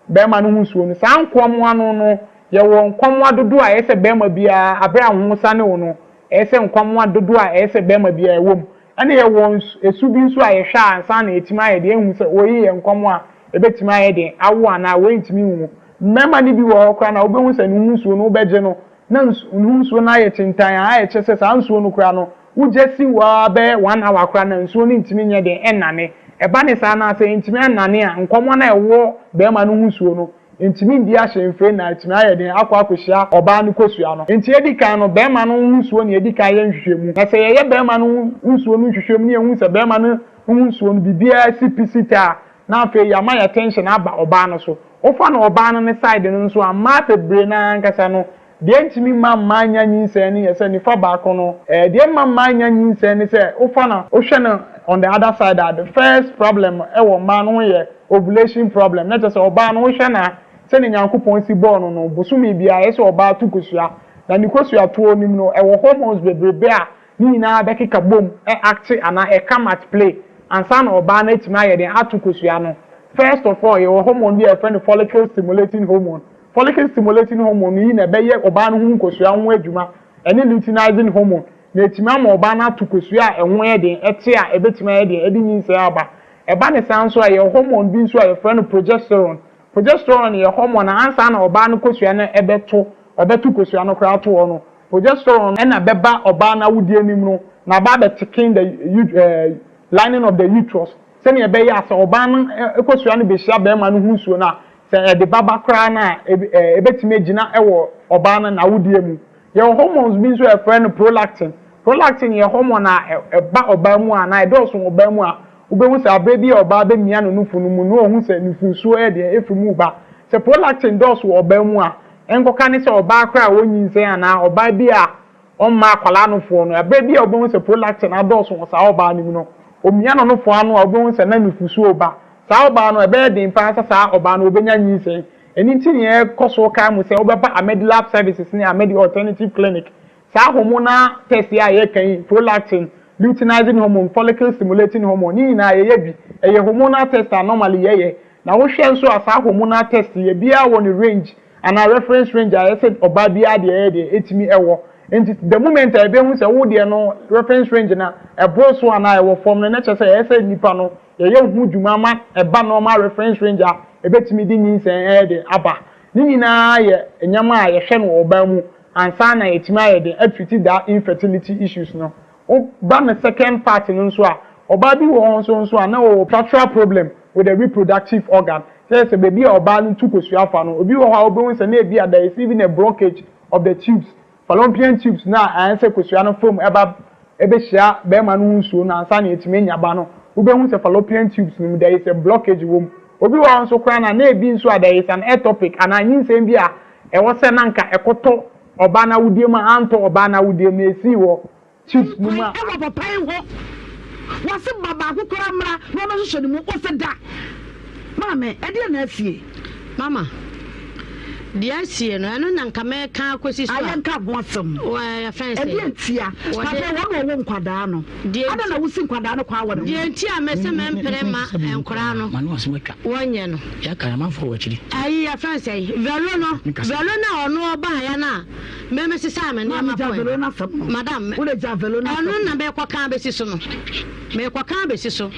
barima no ho nsuo no. Saa nkwammoa no no, yɛwɔ nkwammoa dodoɔ a ɛyɛ sɛ barima biara, berɛ a wo ho sane wo no, ɛyɛ sɛ nkwammoa dodoɔ a ɛyɛ sɛ barima biara ɛwɔ mu. Ɛna yɛwɔ nsu, bi nso a yɛhwɛ a ansa na yɛatumi ayɛ deɛ ahu sɛ wei yɛ nkwammoa a ɛbɛtumi ayɛ den awo anaa wei ntumi nwo. Mmarima no bi wɔ hɔ koraa no a wobɛhu sɛ ne ho nsuo no wobɛgye no. na nsu ne ho nsuo no ayɛ kyentann a ayɛ kyerɛ sɛ saa nsuo no koraa no wogya si hɔ ara bɛyɛ one hour koraa na nsuo no ntumi nyɛ den nnane. Ɛba ne saa no a sɛ ɛntumi annane a nkɔmɔ no a ɛwɔ barima no ho nsuo no ntumi ndi ahyɛmfire na atumi ayɛ den akɔ akɔhyia ɔbaa no kosua no. Enti edi kan no barima no ho nsuo na yɛdi kan yɛ nhwehwɛmu. Na sɛ yɛyɛ barima no ho nsuo no nhwehwɛmu na yɛhu sɛ barima no ho nsuo no biribiara si pi si ta a, na afei yɛama yɛn attention aba ɔbaa no so. Wofa no ɔbaa no ne side no nso a, mmaa bebree no ara ankasa no, deɛ ɛntumi mma mmaa nnya nyinsɛn no yɛ sɛ nifa baako no, deɛ ɛmma mmaa nnya nyinsɛn ne sɛ wofa no, wohwɛ no on the other side a, the first problem wɔ mmaa no ho yɛ ovulation problem, na kyerɛ sɛ ɔbaa no wohwɛ no a, sɛdeɛ Nyankopɔn si bɔɔ no no, bosome biara ɛyɛ sɛ ɔbaa to kosua, na ne kosua toɔ no mu no, ɛwɔ hormones bebrebe a ne nyinaa bɛkeka bom acte anaa ɛcome at play ansa na ɔbaa no atumi ayɛ dɛn ato kosua no. First of all, yɛwɔ hormone bi a yɛfrɛ no follicle stimulating hormone. Follicle stimulating hormone yi na ɛbɛyɛ ɔbaa no ho nkosua ho adwuma, ɛne luteinizing hormone, na ɛtumi ama ɔbaa no ato kosua a ɛho yɛ den, ɛte a ɛbɛtumi ayɛ den ɛde nyinsɛn aba. Ɛba ne saa nso a, yɛwɔ hormone bi nso a yɛfrɛ no progesterone. Progesterone yɛ hormone a ansa na ɔbaa no kosua no ɛbɛto, ɔbɛto kosua no koraa ato hɔ no, Progesterone na ɛbɛba ɔbaa no awodeɛ no mu no na aba abɛ thicken the lining of the uterus sɛdeɛ ɛbɛyɛ a sɛ ɔbaa no kosua no bɛhyia barima no ho nsuo no a, sɛ ɛde ba ba koraa no a, ɛbɛtumi agyina wɔ ɔbaa no n'awodeɛ mu. Yɛwɔ hormones bi nso a yɛfrɛ no prolactin. Prolactin yɛ hormone a ɛba ɔbaa mu anaa ɛdɔɔso wɔ ɔbaa mu a, wobɛhu sɛ aberɛ bi a ɔbaa bɛmia ne nufo no mu no ɔhu sɛ nufosuo yɛ deɛn ɛfiri mu reba. Sɛ prolactin dɔɔso wɔ ɔbaa mu a, Ɛnkɔka ne sɛ ɔbaa koraa a ɔnyinsɛn anaa ɔbaa bi a ɔmma akwadaa nofoɔ no, ɛberɛ bi a wobɛhu sɛ prolactin adɔɔso wɔ saa ɔbaa no mu no, ɔmia no nofoɔ ano a wobɛhu sɛ na nufosuo reba. Saa ɔbaa no, ɛbɛyɛ den pa ara sɛ saa ɔbaa no ɔbɛnya nyinsɛn. Ɛno nti na yɛkɔ so kae mo sɛ wobɛba Amedilab Services ne Amedi Alternative Clinic. Saa hormonal test yi a yɛreka yi, prolactin, luteinizing hormone, follicle stimulating hormone, ne nyinaa yɛyɛ bi. Ɛyɛ hormonal test a normally yɛyɛ. Na wohwɛ nso a saa hormonal test yi ebiara wɔ ne range anaa reference range a ɛyɛ sɛ ɔbaa biara deɛ ɛyɛ deɛ ɛtumi ɛwɔ. Nti the moment a yɛbɛhu sɛ wo deɛ no reference range no ɛboro so anaa ɛwɔ fam no na kyerɛ sɛ ɛyɛ sɛ nipa no yɛyɛ ho dwuma ma ɛba normal reference range a ɛbɛtumi de nyinsɛn ɛyɛ den aba. Ne nyinaa yɛ nneɛma a yɛhwɛ no wɔ ɔbaa mu ansa na yɛatumi ayɛ den atreat that infertility issues no. Wo ba no second part no nso a, ɔbaa bi wɔ hɔ nso nso a na ɔwɔ structural problem with the reproductive organ. Kyerɛ sɛ baabi a ɔbaa no tu kosua fa no, obi wɔ hɔ a wobɛhu sɛ na ebi a there is even a blockage of the tubes, fallopian tubes no a ayɛ sɛ kosua no fa mu ɛba ɛbɛhyia bɛrima no ho nsuo no ansa na yɛatumi anya ba no, wobɛhu sɛ fallopian tubes no mu there is a blockage wɔ mu. Obi wɔ hɔ nso koraa no a na ebi nso a there is an ectopic anaa nyinsɛn bi a ɛwɔ sɛ na anka ɛkɔtɔ ɔbaa no awodeɛ mu a antɔ ɔbaa no awodeɛ mu na ɛsii wɔ tubes no mu a. Kwan wɔ papa yi hɔ. Wɔse ba baako koraa mmra na ɔbɛhwehwɛ ne mu. Ose da. Maame, ɛdeɛn na asie? Mama, deɛ asie no, ɛno na nka mɛka akɔsi so a. Ah, yɛnka ho asɛm. Wɔ, yɛfrɛ no sɛ. Ɛdeɛn ntia? Wɔde. Papa, wɔn na wɔwo nkwadaa no. Deɛ Adɛn na wosi nkwadaa no kwan wɔ ne ho? Deɛ nti a mese mempene mma nkwadaa no wɔnyɛ no. Ayi yɛfrɛ no sɛn? Velo no, velo no a ɔno ɔbaeɛ no a me mesesaa me nneɛma kɔeɛ no. Madam, ɛno na merekɔka abɛsi so no. Merekɔka abɛsi so.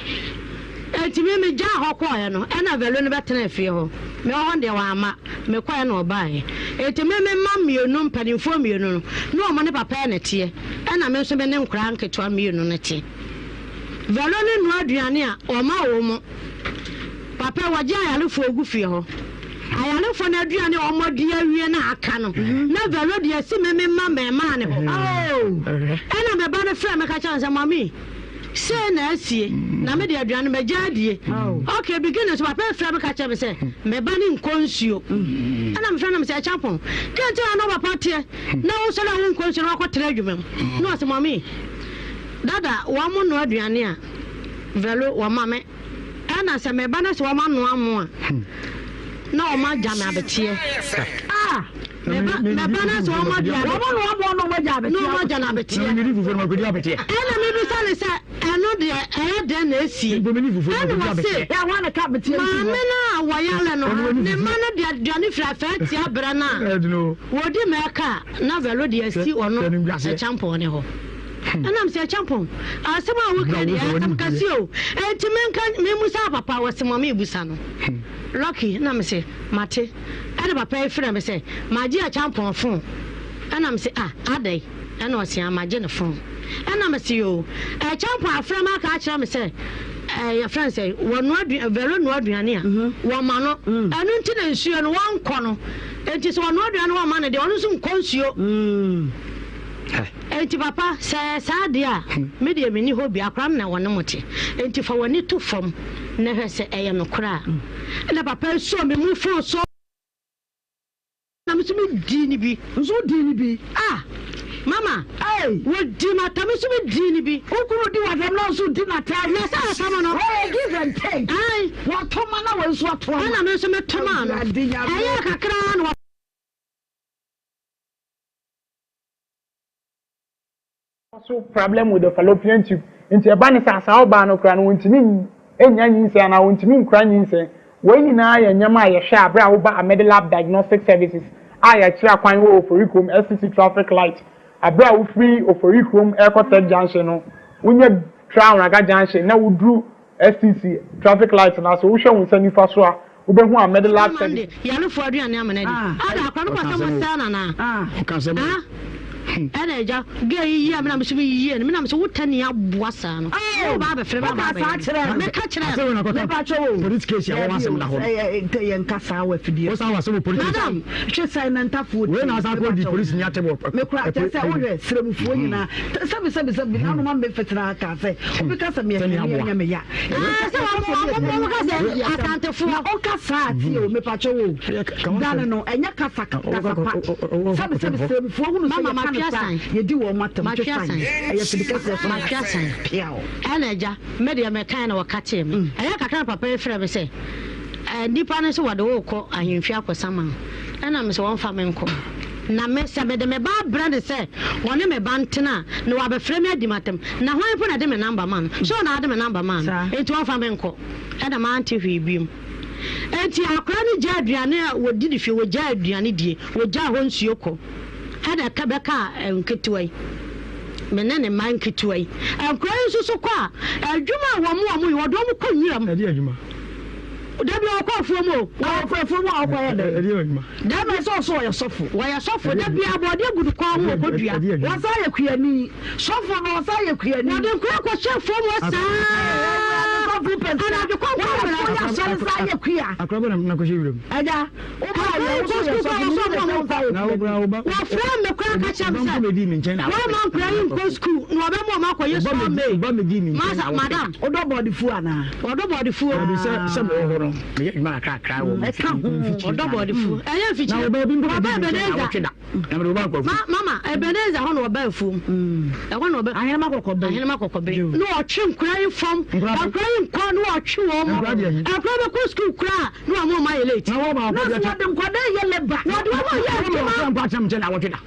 Enti me megyaa hɔ kɔeɛ no, ɛna velo no bɛtenaa fie hɔ. Mewɔ hɔ no deɛ wamma. Mekɔeɛ na ɔbaeɛ. Enti me me mma mmienu, mpanimfoɔ mmienu no, na wɔn ne papa na ɛteɛ. Ɛna me nso me ne nkwadaa nketewa mmienu no te. Velo no noa aduane a, ɔma wɔn. Papa, wɔgye ayarefoɔ gu fie hɔ. Ayarefoɔ no aduane a wɔadi awie no a aka no, na Vero de asi me me mma mmarimaa no hɔ. Ɛna me ba no frɛɛ me ka kyerɛɛ me sɛ, Mummy, sei na asie, na me deɛ aduane no magya adie. Okay, beginning so papa frɛ me ka kyerɛɛ me sɛ, me ba no nkɔ nsuo. Ɛna mefrɛ no sɛ, Acheampong, deɛ nti na na papa teɛ na wosɔre a wonkɔ nsuo na woakɔtena adwuma mu? Na ɔse, Mummy, dada, wɔn noa aduane a, Vero, wɔma me. Ɛna sɛ meba na sɛ wɔn anoa mo a, na wɔn agya me abeteɛ. Ah! Meba meba na sɛ wɔn agya wɔn anoa mo na wɔn agya abeteɛ. Na wɔn agya no abeteɛ. Ɛna mebisa ne sɛ ɛno deɛ ɛyɛ dɛn na esie? Ɛna wɔse maame no a wɔyare no ne mma no de aduane firi afɛɛ tia berɛ no a wɔdi mɛka a na vɛlo de asi ɔno ɛkyampɔn ne hɔ. Ɛna mesɛ Acheampong, asɛm a woka yi deɛ ɛyɛ asɛm kɛseɛ o, enti menka memmusa papa, ɔse ma mebusa no. Lucky, ɛna mese mate. Ɛna papa yi frɛ me sɛ magye Acheampong phone. Ɛna mese ah adɛn? Ɛna ɔse ah magye ne phone. Ɛna mese yoo Ɛkyɛmpɔn afrɛ me aka akyerɛ me sɛ ɛɛ yɛfrɛ no sɛn wɔnoa aduane Vero noa aduane a wɔma no ɛno nti na nsuo no wɔnkɔ no enti sɛ wɔnoa aduane na wɔma no deɛ ɔno nso nkɔ nsuo. Enti papa sɛ ɛyɛ saa deɛ a me deɛ menni hɔ bi akora me na wɔne mo te enti fa w'ani to fam na hwɛ sɛ ɛyɛ nokorɛ a. Ɛna papa yi sɔɔ me mu phone so. Na me nso me dii no bi. Nso wo dii no bi. Ah mama. Ei. Wo di m'atam me nso me dii no bi. Wo kunu di w'atam na wo nso di n'atam. Na sɛ atam no. Wɔyɛ give and take. Ae. Wɔto ma na wei nso ato ama. Ɛna me nso me to maa no. Awurade Nyame. Ɛyɛɛ kakra ara na. So problem with the fallopian tube nti ɛba ne sɛ saa ɔbaa no koraa no wɔntumi nnya nyinsɛn anaa wɔntumi nkura nyinsɛn. Wei nyinaa yɛ nneɛma a yɛhwɛ a berɛ a woba Amedilab Diagnostic Services a yɛakyerɛ akwan wɔ Oforikrom SCC traffic light. Berɛ a wofiri Oforikrom rekɔ Tech Junction no, wonya tra Anwraga Junction na woduru STC traffic light no ase, wohwɛ wo nsa nifa so a, wobɛhu Ahmed Lab Mama no de Services. yarefoɔ aduane ama no adi. Ada akora no kɔ sɛ mo sɛɛ no anaa? Ah ɛna agya girl yi yie a me na me so me yie no me na me so wo tani aboa saa no wo ba abɛfrɛ me aba abɛyɛ me meka kyerɛ no. Mepakyɛ wo daabi o ɛyɛ yɛn kasa wɔ afidie so madam hwɛ sɛn na ntafoɔ tie mepakyɛ wo mekura kyɛ sɛ wohwɛ srɛmufoɔ nyinaa Sɛbi sɛbi sɛbi na anoma mbe fetena ha kaa sɛ obi ka sɛ meyɛ hwɛ ne ɛnyɛ me ya. Ɛɛ sɛ wɔn wɔn wɔn ka sɛ asantefoɔ. Na ɔka saa tie o mepakyɛ wo dane no ɛnyɛ kasa kasa pa sɛbi sɛbi sɛbifoɔ hunu sɛ yɛka no saa yɛdi wɔn atam twe san ɛyɛ fidi kɛseɛ so matwe asan piaw. Ɛna agya me deɛ mekae na wɔka kyee me ɛyɛ kakra na papa yi frɛ me sɛ nnipa no sɛ wɔde wo rekɔ ahemfie akɔsa ma wo ɛna me sɛ wɔmfa me nkɔ. Na me, sɛ mede me ba abrɛ no sɛ ɔne me ba ntena a, na wabɛfrɛ me adi m'atɛm. Na hwan mpo na ɛde me namba maa no? So ɔna ade me namba maa no? Enti ɔmfa me nkɔ. Ɛnna mante hwee bio. Enti akwadaa no gyaa aduane a wɔdi no fie, wɔgyaa aduane die, wɔgyaa hɔ nsuo kɔ. Ɛnna ɛka bɛkaa nketewa yi, me ne ne mma nketewa yi. Nkwadaa yi nso so kɔ a, adwuma a wɔn wɔn yɛ, wɔde wɔn kɔ nwuram. Ɛdeɛ adwuma? Dabi ɔkɔ afuom o. Ɔkɔ afuom a ɔkɔyɛ dɛn? Ɛdeɛ adwuma? Dɛm na ɛsɛ ɔsɛ ɔyɛ sɔfo. Wɔyɛ sɔfo da biara bɔɔdeɛ gu ne kɔn ho ɔkɔ dua. Wɔsan yɛ kuani. Sɔfo no ɔsan yɛ kuani. Wɔde nkura kɔhyɛ fam hɔ saa. Anadwo kɔnkɔn mmerɛ. Wɔyɛ asɔre san yɛ kua. Akora bɛ na kɔhyɛ wuram. Ɛgya, wo ba yɛ wo so yɛ sɔfo mu ne sɛ wo san yɛ kuani. Wɔfrɛ me koraa ka kyerɛ me sɛ wɔmma nkura yi nkɔ sukuu na wɔbɛma wɔn akɔyɛ sukuu maid. Masa, madam. Wodɔ bɔɔdefuo anaa? Wɔdɔ bɔɔdefuo. Dabi sɛ sɛ mewɔ hɔ no meyɛ adwuma kakrakra wɔ Ɛka ho. Ɔdɔ bɔɔdefuo. Ɛyɛ mfikyire. Na ɔbaa bi mpo Wɔba bɛdi me nkyɛn Ebenezer. awɔtwe da. Na mede ɔba nkɔ Ma afuom. mama Ebenezer hɔ na ɔba afuom. Ɛhɔ na ɔbɛ. Ahenema kɔkɔbɛn. Ahenema kɔkɔbɛn. Na ɔtwe nkura yi fam. Nkura bɛn? Nkura yi nkɔ na ɔtwe wɔn. Nkura deɛ he? Nkura bɛkɔ sukuu koraa na wɔn wɔn ayɛ late. Na wɔma Na ɔkɔ so deɛ wɔde nkwadaa yɛ labour. Wɔde wɔn yɛ Wɔma adwuma. ɔkɔ mpo atena me nkyɛn awɔtwe da.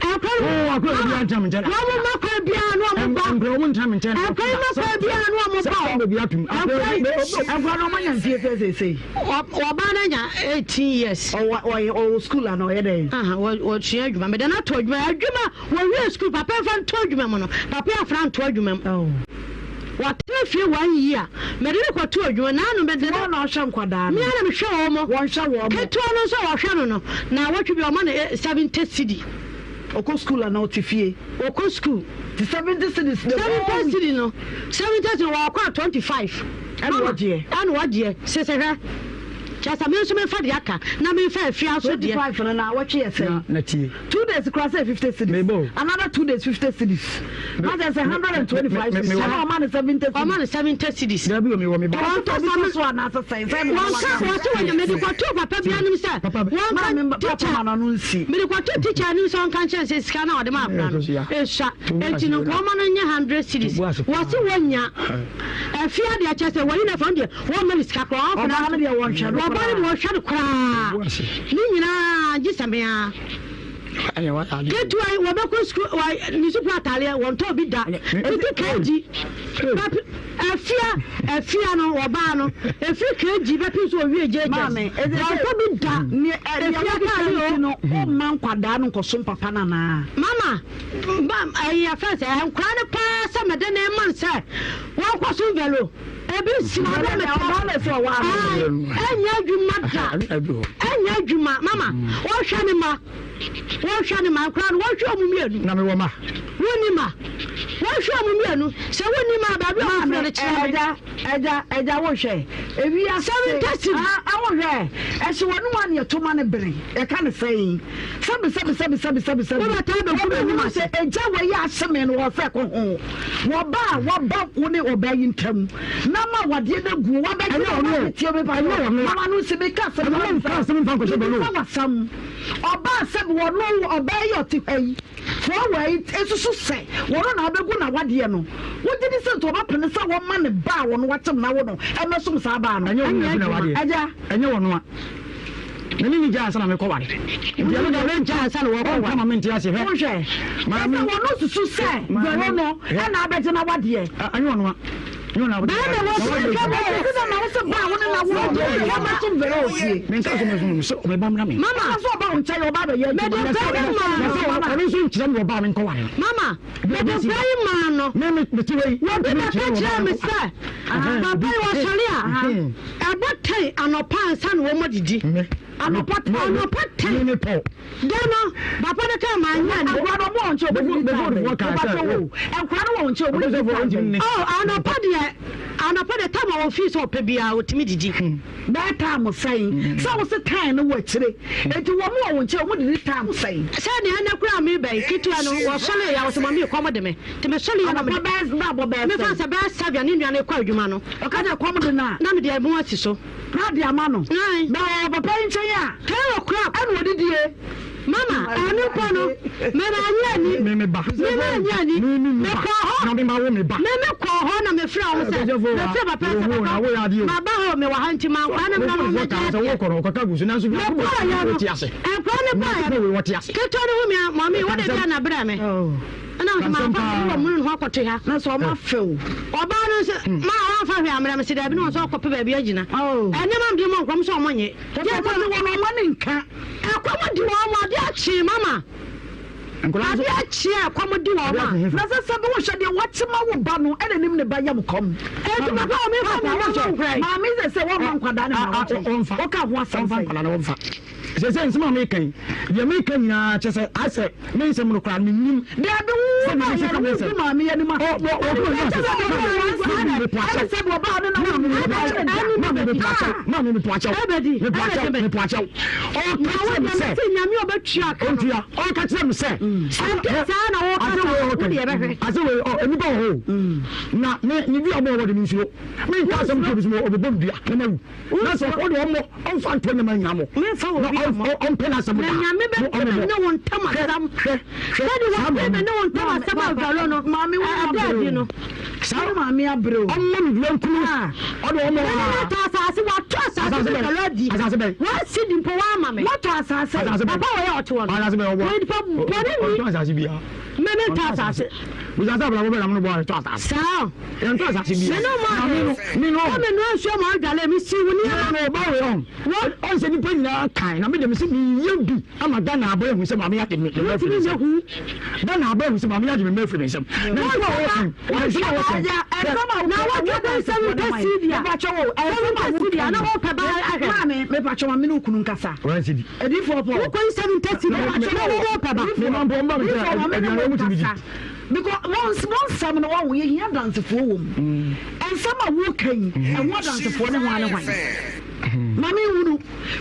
Nkura Oo, akora mama obiara ntena me nkyɛn wɔn mma kwan biara na wɔn ba. Nkura wɔn ntena me nkyɛn Nkura yi mma kwan biara na wɔn Sɛ ba. sɛ baabi atum. Nkura yi. Nkwadaa no wɔanya mfie sɛ seesei? Ɔbaa no anya 18 years. Ɔwɔ ɔyɛ ɔwɔ school ana ɔyɛ dɛn? Aha, wɔsua adwuma. Mede no ato adwuma. Adwuma, wɔwie school, papa mfa nto adwuma mu no, papa yi afra nto adwuma mu. Watena fie one year. Mede no kɔto adwuma. Naano mede no. Wɔn na ɔhwɛ nkwadaa no. Me ara na mehwɛ wɔn. Wɔnhwɛ wɔn. Ketewa no nso a wɔhwɛ no no, naawɔtwe bi ɔma no 70 cedi. Ɔkɔ school ana ɔte fie? Ɔkɔ school. Ti 70 cedis the whole 70 week. cedi no, 70 cedi wɔkɔ a 25. Ɛna wɔgyeɛ. Ɛna wɔgyeɛ. Sese hwɛ. Kyerɛ sɛ me nso memfa deɛ aka na memfa afie aso deɛ. 25 no naawɔtwe yɛ sɛn? Na tie. 2 days koraa sɛ 50 cedis. Mebɔ o. Another 2 days 50 cedis. Na kyerɛ sɛ 125 cedis. Ɛna ɔma no 70 cedis. Ɔma no 70 cedis. Dabi o mewɔ me ba. Wɔntɔ Obi sa so anaasɛ sɛn? Sɛn na Wɔnka wɔse wɔnya mede kɔtoo papa bi anim sɛ wɔnka teacher mede kɔtoo teacher anim sɛ ɔnka nkyɛn sɛ sika no a ɔde ma akora no esua enti no wɔma no nyɛ 100 cedis wɔse wɔnya afie adeɛ kyɛ sɛ wɔyi no afa deɛ wɔmma no sika koraa ɔmfa Ɔbaa no deɛ wɔnhwɛ no wɔba no koraa. deɛ wɔhwɛ no koraa ne nyinaa gye sɛ me ara ketewa yi wɔbɛkɔ sukuu ne sukuu ataadeɛ wɔntɔ bi da tete kg. Bɛpe afia afia no ɔbaa no efiri KG bɛpem sɛ owie JHS. Maame, Wɔntɔ bi da. Nea ɛ nea Efia wode taade ka o. nti no, womma nkwadaa no nkɔsom papa no anaa? Mama, ba ɛyi yɛfrɛ sɛ nkwadaa no paa sɛ mede ne ma no sɛ wɔnkɔsom velo. Ebi nsi hɔ na mete Ɔbaa na ɛsɛ ɔwɔ ano. Ae, ɛnyɛ adwuma da. Ɛnyɛ adwuma mama. Wɔhwɛ ne ma. Wɔhwɛ ne ma nkwadaa no wɔhwɛ wɔn mmienu. Na mewɔ ma. Wonni ma. Wɔhwɛ wɔn mmienu. Sɛ wonni ma baabi a wɔfrɛ no kyerɛ me. Ɛgya ɛgya ɛgya wohwɛ. Ewi ase. 70 cedis. Ah wohwɛ. Ɛhyɛ wɔn mu a ne yɛto ma ne bere. Yɛka ne sɛn. Sɛbi sɛbi sɛbi sɛbi sɛbi sɛbi. Wobɛtaa bɛgu m'anim ase. Sɛ ɛgya wɔ yi ahye me no wɔfɛ kɔ ho. Wɔba a wɔba wo ne ɔbaa yi ntam. Na ma wadeɛ no aguo. Wabɛgye Ɛnyɛ ɔno o. tie me pa. Ɛnyɛ ɔno a. Mama no nsi meka asɛm. Ɛnyɛ ɔno nka asɛm mfa nkɔhyɛ bɛlo. Mebisa wasɛm. Ɔbaa sɛbi wɔno ɔbaa yi ɔte ha yi. Fɔɔ yi esusu sɛ wɔno na abɛgu na wadeɛ no. Wogye di sɛ nti ɔbɛpene sɛ wɔma ne ba a wɔno wakyem na wo no ɛmɛsom saa baa no. Ɛnyɛ ɔno na agu na wadeɛ. Ɛgya. Ɛnyɛ ɔno a. Me ne ne gyaa ansa na mekɔ ware. Nti ɛno deɛ ne gyaa ansa na wɔkɔ ware. Ɔnka ma mente ase hwɛ. Wohwɛ. Maame. Ɛsɛ wɔn susu sɛ vero no ɛna abɛgye na wadeɛ. Ɛnyɛ ɔno a. Ɛnyɛ ɔno a. Bɛrɛ na wɔn sɛ hwɛ bɛ. Ɛsɛ sɛ na wɔsɛ ba wɔn na wɔn gye hwɛ bɛ so vero ofie. Me nka so me so sɛ ɔmɛ ba mra me. Mama. Ɛsɛ sɛ ɔba wɔn nkyɛn ɔba abɛyɛ adwuma. Mɛde fɛ yi maa no. Ɔno nso nkyerɛ mi ɔba mi nkɔ ware. Mama. Mɛde fɛ yi maa no. Me me me ti wei. Wɔbi bɛ ka kyerɛ mi sɛ. Papa yi wɔsɔre a. Ɛbɔ tɛn anɔpa ansa na wɔn adidi. Anɔpa tɛn. Anɔpa tɛn. Ne pɔ. Da no, papa no kaa maa nyɛ ne. Nkura no wɔn nkyɛn obi didi time bɛn. Ɔba wo. Nkura no wɔn nkyɛn obi didi time bɛn. Oh, anɔpa deɛ, anɔpa deɛ tam a wɔn fi sɛ ɔpɛ biara otumi didi. Bɛɛ tam sɛn. Sɛ wɔsi time no wɔ akyire. Eti wɔn wɔ wɔn nkyɛn wɔn didi time sɛn. Sɛ nea ɛnɛ kura mi bɛn ketewa no wɔsɔre yɛ wɔsɛ mami kɔm de me. Te me sɔre yɛ na me. Anɔpa bɛɛ bɛ abɔ bɛɛ sɛn. Mefa sɛ bɛɛ sɛbia ne nua no kɔ adwuma no. Ɔka sɛ kɔm de no a. Na mede ɛmo asi so. Na ade ama no. Ae. Na ɔwɔ papa yi nkyɛn a. 10 o'clock. Ɛna ɔdidie. Mama, ɛno mpo no, me manyɛ ani. Me me ba. Me manyɛ ani. Me me Me ba. kɔɔ hɔ. Na me ma wo me ba. Me me kɔɔ hɔ na me frɛ wɔn sɛ. Me frɛ papa yi sɛ papa. Maba hɔ me wɔ ha nti ma nkwadaa no mmra na wɔn mmɛgye adeɛ. Me kɔɔ yɛ no. Nkwadaa no baeɛ no. Ketewa no hu me a, mɔmi wo de deɛ na brɛ me. Ɛna ɔse mamfa hwee ne wamunu ne ho akɔto ha. Na sɛ ɔma fɛw. Ɔbaa no nso ma wamfa hwee ammrɛ me se daabi na ɔsɛ ɔkɔpɛ baabi agyina. Ɛnneɛma mede ma nkɔm sɛ ɔmo nye. Gye ɛkɔm de wɔn ɔmo ani nka. Ɛkɔm de wɔn mo ade akye mama. Ade akye a ɛkɔm de wɔn a. Na sɛ sɛ bi wohwɛ deɛ wakye ma wo ba no ɛna nim ne ba yam kɔm. Eti papa wɔn mi fa mi ma nkwadaa. Maame sɛ sɛ wɔn ma nkwadaa ne ma wɔn. Ɔka ho asɛm sɛ. Seesei nsɛm a meka yi, deɛ meka nyinaa kyerɛ sɛ ayɛ sɛ me nsɛm no koraa mennim. Dabi wo na yɛ no wo maame yɛ no ma. Maame mepo akyɛw. Mepo akyɛw. Mepo akyɛw. Ɔka kyerɛ me sɛ. Nyame ɔbɛtua ka no. Ɔntua. Ɔka kyerɛ me sɛ. Ɛnte saa na wɔka saa wo deɛ bɛhwɛ. Ase wei ɔ nnipa wɔ hɔ o. Na me ne dua bɔ wɔ de me nsuro. Menka asɛm nto obi so ɔbɛbɔ me dua na mawu. Na sɛ ɔde ɔmmɔ ɔmfa nto nneɛma nyinaa mo. Memfa wɔ bi mmɔ. Na ɔmpɛ n'asɛm da. Na nyame bɛdi me ne wo ntam asɛm. Hwɛ hwɛ Sɛde wɔdi me ne wo ntam asɛm a vɛlo no. Maame wo ɛda adi no. Saa maame abere o. Ɔmmɔ me dua nkunu. Ɔde ɔmmɔ. Mene no atɔ asase watɔ asase bi vɛlo adi. Asase bɛn. Wasi di mpo wama me. Watɔ asase. Asase bɛn. Papa wɔ yɛ ɔte hɔ no. Asase bɛn ɔbɔ. Wɔ nipa bɔne ni. Ɔtɔ asase bia. Mene ntɔ asase. Bisa sɛ abrabɔ bɛn na mo bɔ ɔtɔ asase. Saa. Yɛntɔ asase bia. Mene ɔmo ade. Me no. Sɛ me nua nsuo ma ɔdwale me si wo nneɛma. Me no ɔba wei ɔn. Ɔn sɛ nipa nyinaa kan na me de me se me yɛ bi ama Ghana abɔ ehu sɛ maame agye me mma afiri me nsam. Ghana abɔ ehu sɛ maame agye me mma afiri me nsam. Na nsɛm a wɔka na nsɛm a wɔka. Na wɔtwe de nsɛm mpɛ Syria. Nsɛm mpɛ Syria na wɔpɛ ba ahwɛ. Maame mepakyɛ ma me ne okunu nkasa. Wɔn si di. Edifoɔ pɔ. Wokɔ nsɛm mpɛ Syria na wɔpɛ ba. Me ma mpɔ mba me sɛ aduane wɔn tumi di. Because wɔn wɔn nsɛm no wɔn yɛhia adansefoɔ wɔ mu. Nsɛm a wɔka yi ɛho adansefoɔ ne hwan ne hwan. Maame nhunu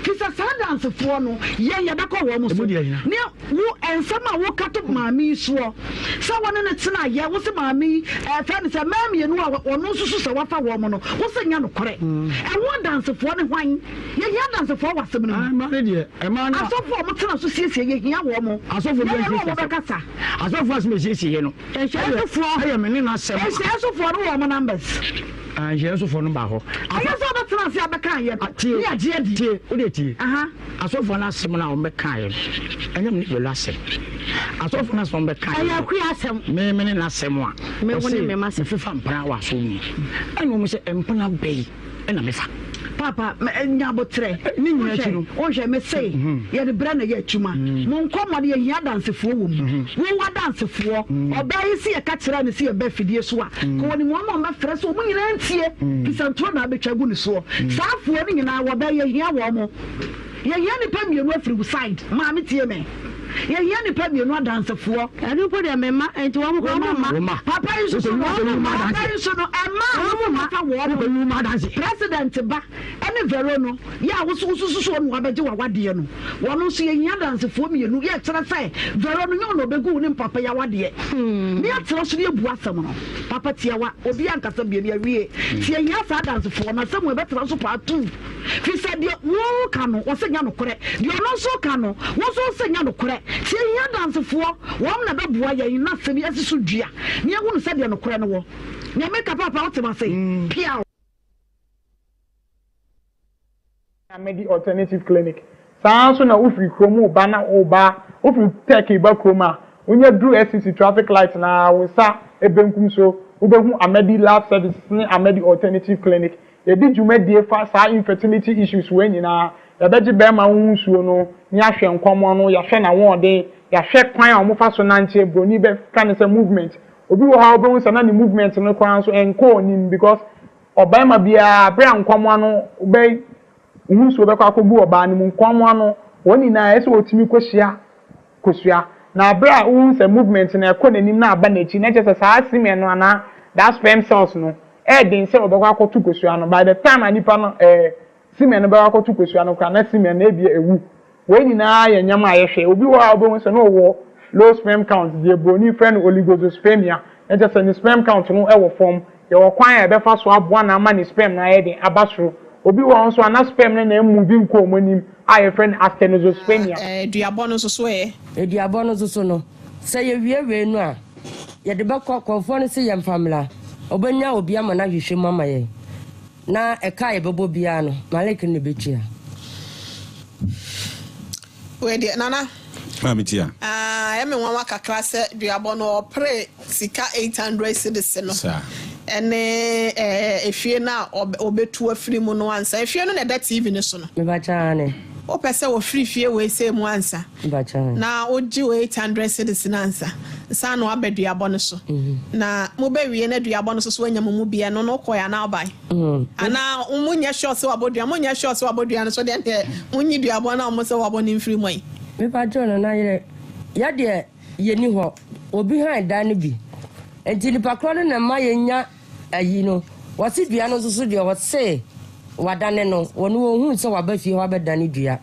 fi sɛ saa adansefoɔ no yɛn yɛbɛkɔ wɔn so. Ne wo nsɛm a woka to maame yi soɔ sɛ wɔne ne tena yɛ wo sɛ maame yi ɛfɛ ne sɛ mmaa mmienu a ɔno nso so sɛ wafa wɔn no wo sɛ nyɛ nokorɛ. Ɛho adansefoɔ ne hwan. Yɛhia adansefoɔ wɔ asɛm no mu. Mmaa no deɛ ɛmaa no. Asɔfoɔ a wɔtena so siesie yɛhia wɔn. Asɔfoɔ bi Yɛn ne ansiesie wɔn bɛkasa. Asɔfoɔ asɛm esiesie yɛ no. Nhyiasofoɔ. Ɛyɛ me ne n'asɛm. Nhyiasofoɔ no wɔ wɔn numbers. Nhyiasofoɔ no ba hɔ. Ɛyɛ sɛ ɔbɛtena ase abɛka yɛ no. Tie Ne agye adi. tie o de tie. Asɔfoɔ no asɛm no a wɔbɛka yɛ no ɛnyɛ me ne Belo asɛm. Asɔfo no asɛm bɛka. Ɛyɛ akua asɛm. Me me ne n'asɛm a. Me wo ne me m'asɛm. Mefefa mpena wɔ asɔr mu. Ɛna wɔn sɛ mpena bɛyi ɛna mefa. Papa nya aboterɛ. Ne nyinaa akyi no. Wohwɛ me se yɛde brɛ na ɛyɛ adwuma. Mo nkɔmmɔ no yɛhia adansefoɔ wɔ mu. Wo w'adansefoɔ. Ɔbaa yi se yɛka kyerɛɛ no se yɛba afidie so a, ka ɔnim wɔn a wɔbɛfrɛ sɛ wɔn nyinaa ntie, firi sɛ ntorɔ na abɛtwa agu ne soɔ. Saa afoɔ no nyinaa wɔbɛ yɛhia wɔn. Yɛhia nnipa mmienu afiri wo side. Maame tie me. Yɛhia nnipa mmienu adansefoɔ. Ɛno mpo deɛ me mma, enti wɔn koraa wɔn mma. Papa yi nso so no, papa yi nso no, ɛmma a wɔn mfa wɔn. President ba ɛne Vero no, yɛ a woso wosusu so wɔn na wɔabɛgye w'awadeɛ no, wɔn nso yɛhia adansefoɔ mmienu, yɛ kyerɛ sɛ Vero no nyɛ ɔna ɔbɛgu wo ne mpapa yi awadeɛ. Ne yɛatena so ne yɛbu asɛm no. Papa tiawa, obiara nkasa bio, yɛawie. Nti yɛhia saa adansefoɔ no, asɛm wei bɛtena so paa tuu. Firi sɛ deɛ woreka no, wɔse nyɛ nokorɛ, deɛ ɔno nso reka no, wo nso wose nyɛ nokorɛ. Nti yɛhia adansefoɔ, wɔn na ɛbɛboa yɛn na asɛm yi asi so dua, na yɛahunu sɛdeɛ nokorɛ no wɔ. Nea meka paapa wote m'ase? Piaw. Amedi Alternative Clinic. Saa ara nso na wofiri kurom reba na woreba, wofiri Turkey reba kurom a, wonya duru SCC traffic light no ara, wo nsa benkum so, wobɛhu Amedi Lab Services ne Amedi Alternative Clinic. Yɛdi dwumadie fa saa infertility issues wei nyinaa. Yɛbɛgye bɛrima wo ho nsuo no ne yɛahwɛ nkɔmmɔ no, yɛahwɛ n'ahoɔden, yɛahwɛ kwan a wɔfa so nante, broni bɛka no sɛ movement. Obi wɔ hɔ a wobɛhu sɛ na ne movement no koraa nso ɛnkɔ anim because ɔbarima biara berɛ a nkɔmmoa no bɛ wo ho nsuo bɛkɔ akɔgu ɔbaa no mu, nkɔmmoa no wɔn nyinaa ɛsɛ sɛ wɔtumi kɔhyia kosua. Na berɛ a wohu sɛ movement no ɛkɔ n'anim na aba n'akyi na kyerɛ sɛ saa semen no anaa that sperm cells no ɛyɛ den sɛ ɔbɛkɔ akɔto kosua no. By the time a nipa no ɛɛ semen no bɛkɔ akɔto kosua no koraa na semen no ebia awu. Wei nyinaa yɛ nneɛma a yɛhwɛ. Obi wɔ hɔ a wobɛhu sɛ na ɔwɔ low sperm count, deɛ buroni frɛ no oligozoospermia, na kyerɛ sɛ ne sperm count no wɔ fam. Yɛwɔ kwan a yɛbɛfa so aboa no ama ne sperm no ayɛ den aba soro. Obi wɔ hɔ nso a na sperm no na ɛmmuvi nkɔ wɔn anim a yɛfrɛ no asthenozoospermia. Duabɔ no nso so ɛ? Duabɔ no nso so no, sɛ yɛwie wei no a, yɛde bɛkɔ, kɔmfoɔ no se yɛmfa mmra, ɔbɛnya obi ama no ahwehwɛ mu ama yɛn, na ɛka a yɛbɛbɔ biara no, Malik no na ɛbɛtua. Wei deɛ, Nana. Maame Tia. Ah, ɛyɛ me nwanwa kakra sɛ duabɔ no ɔpere sika 800 cedis no. Saa. Ɛne ɛɛ efie no a ɔbɛtu afiri mu no ansa. Efie no na ɛda TV no so no. Mepakyɛ aane. Wopɛ sɛ wɔfiri fie wei sei mu ansa. Mepakyɛ aane. Na wogye wo 800 cedis no ansa. Nsa na waba duabɔ no so. Na mobɛwie na duabɔ no so so woanya mo mu bi ɛno no wokɔɛ anaa wobae? Anaa mo nyɛ sure sɛ wabɔ dua, mo nyɛ sure sɛ wabɔ dua no so deɛ deɛ mo nyi duabɔ no a wɔn sɛ wabɔ no mfiri mu ayi. Mepakyɛw Nana yerɛ, yɛ deɛ yɛni hɔ, obi han dan no bi, nti nipa korɔ no na ɛma yɛnya ayi no, wɔse dua no nso so deɛ wɔse wadane no, wɔn wɔnhuu sɛ waba fie hɔ abɛdane dua.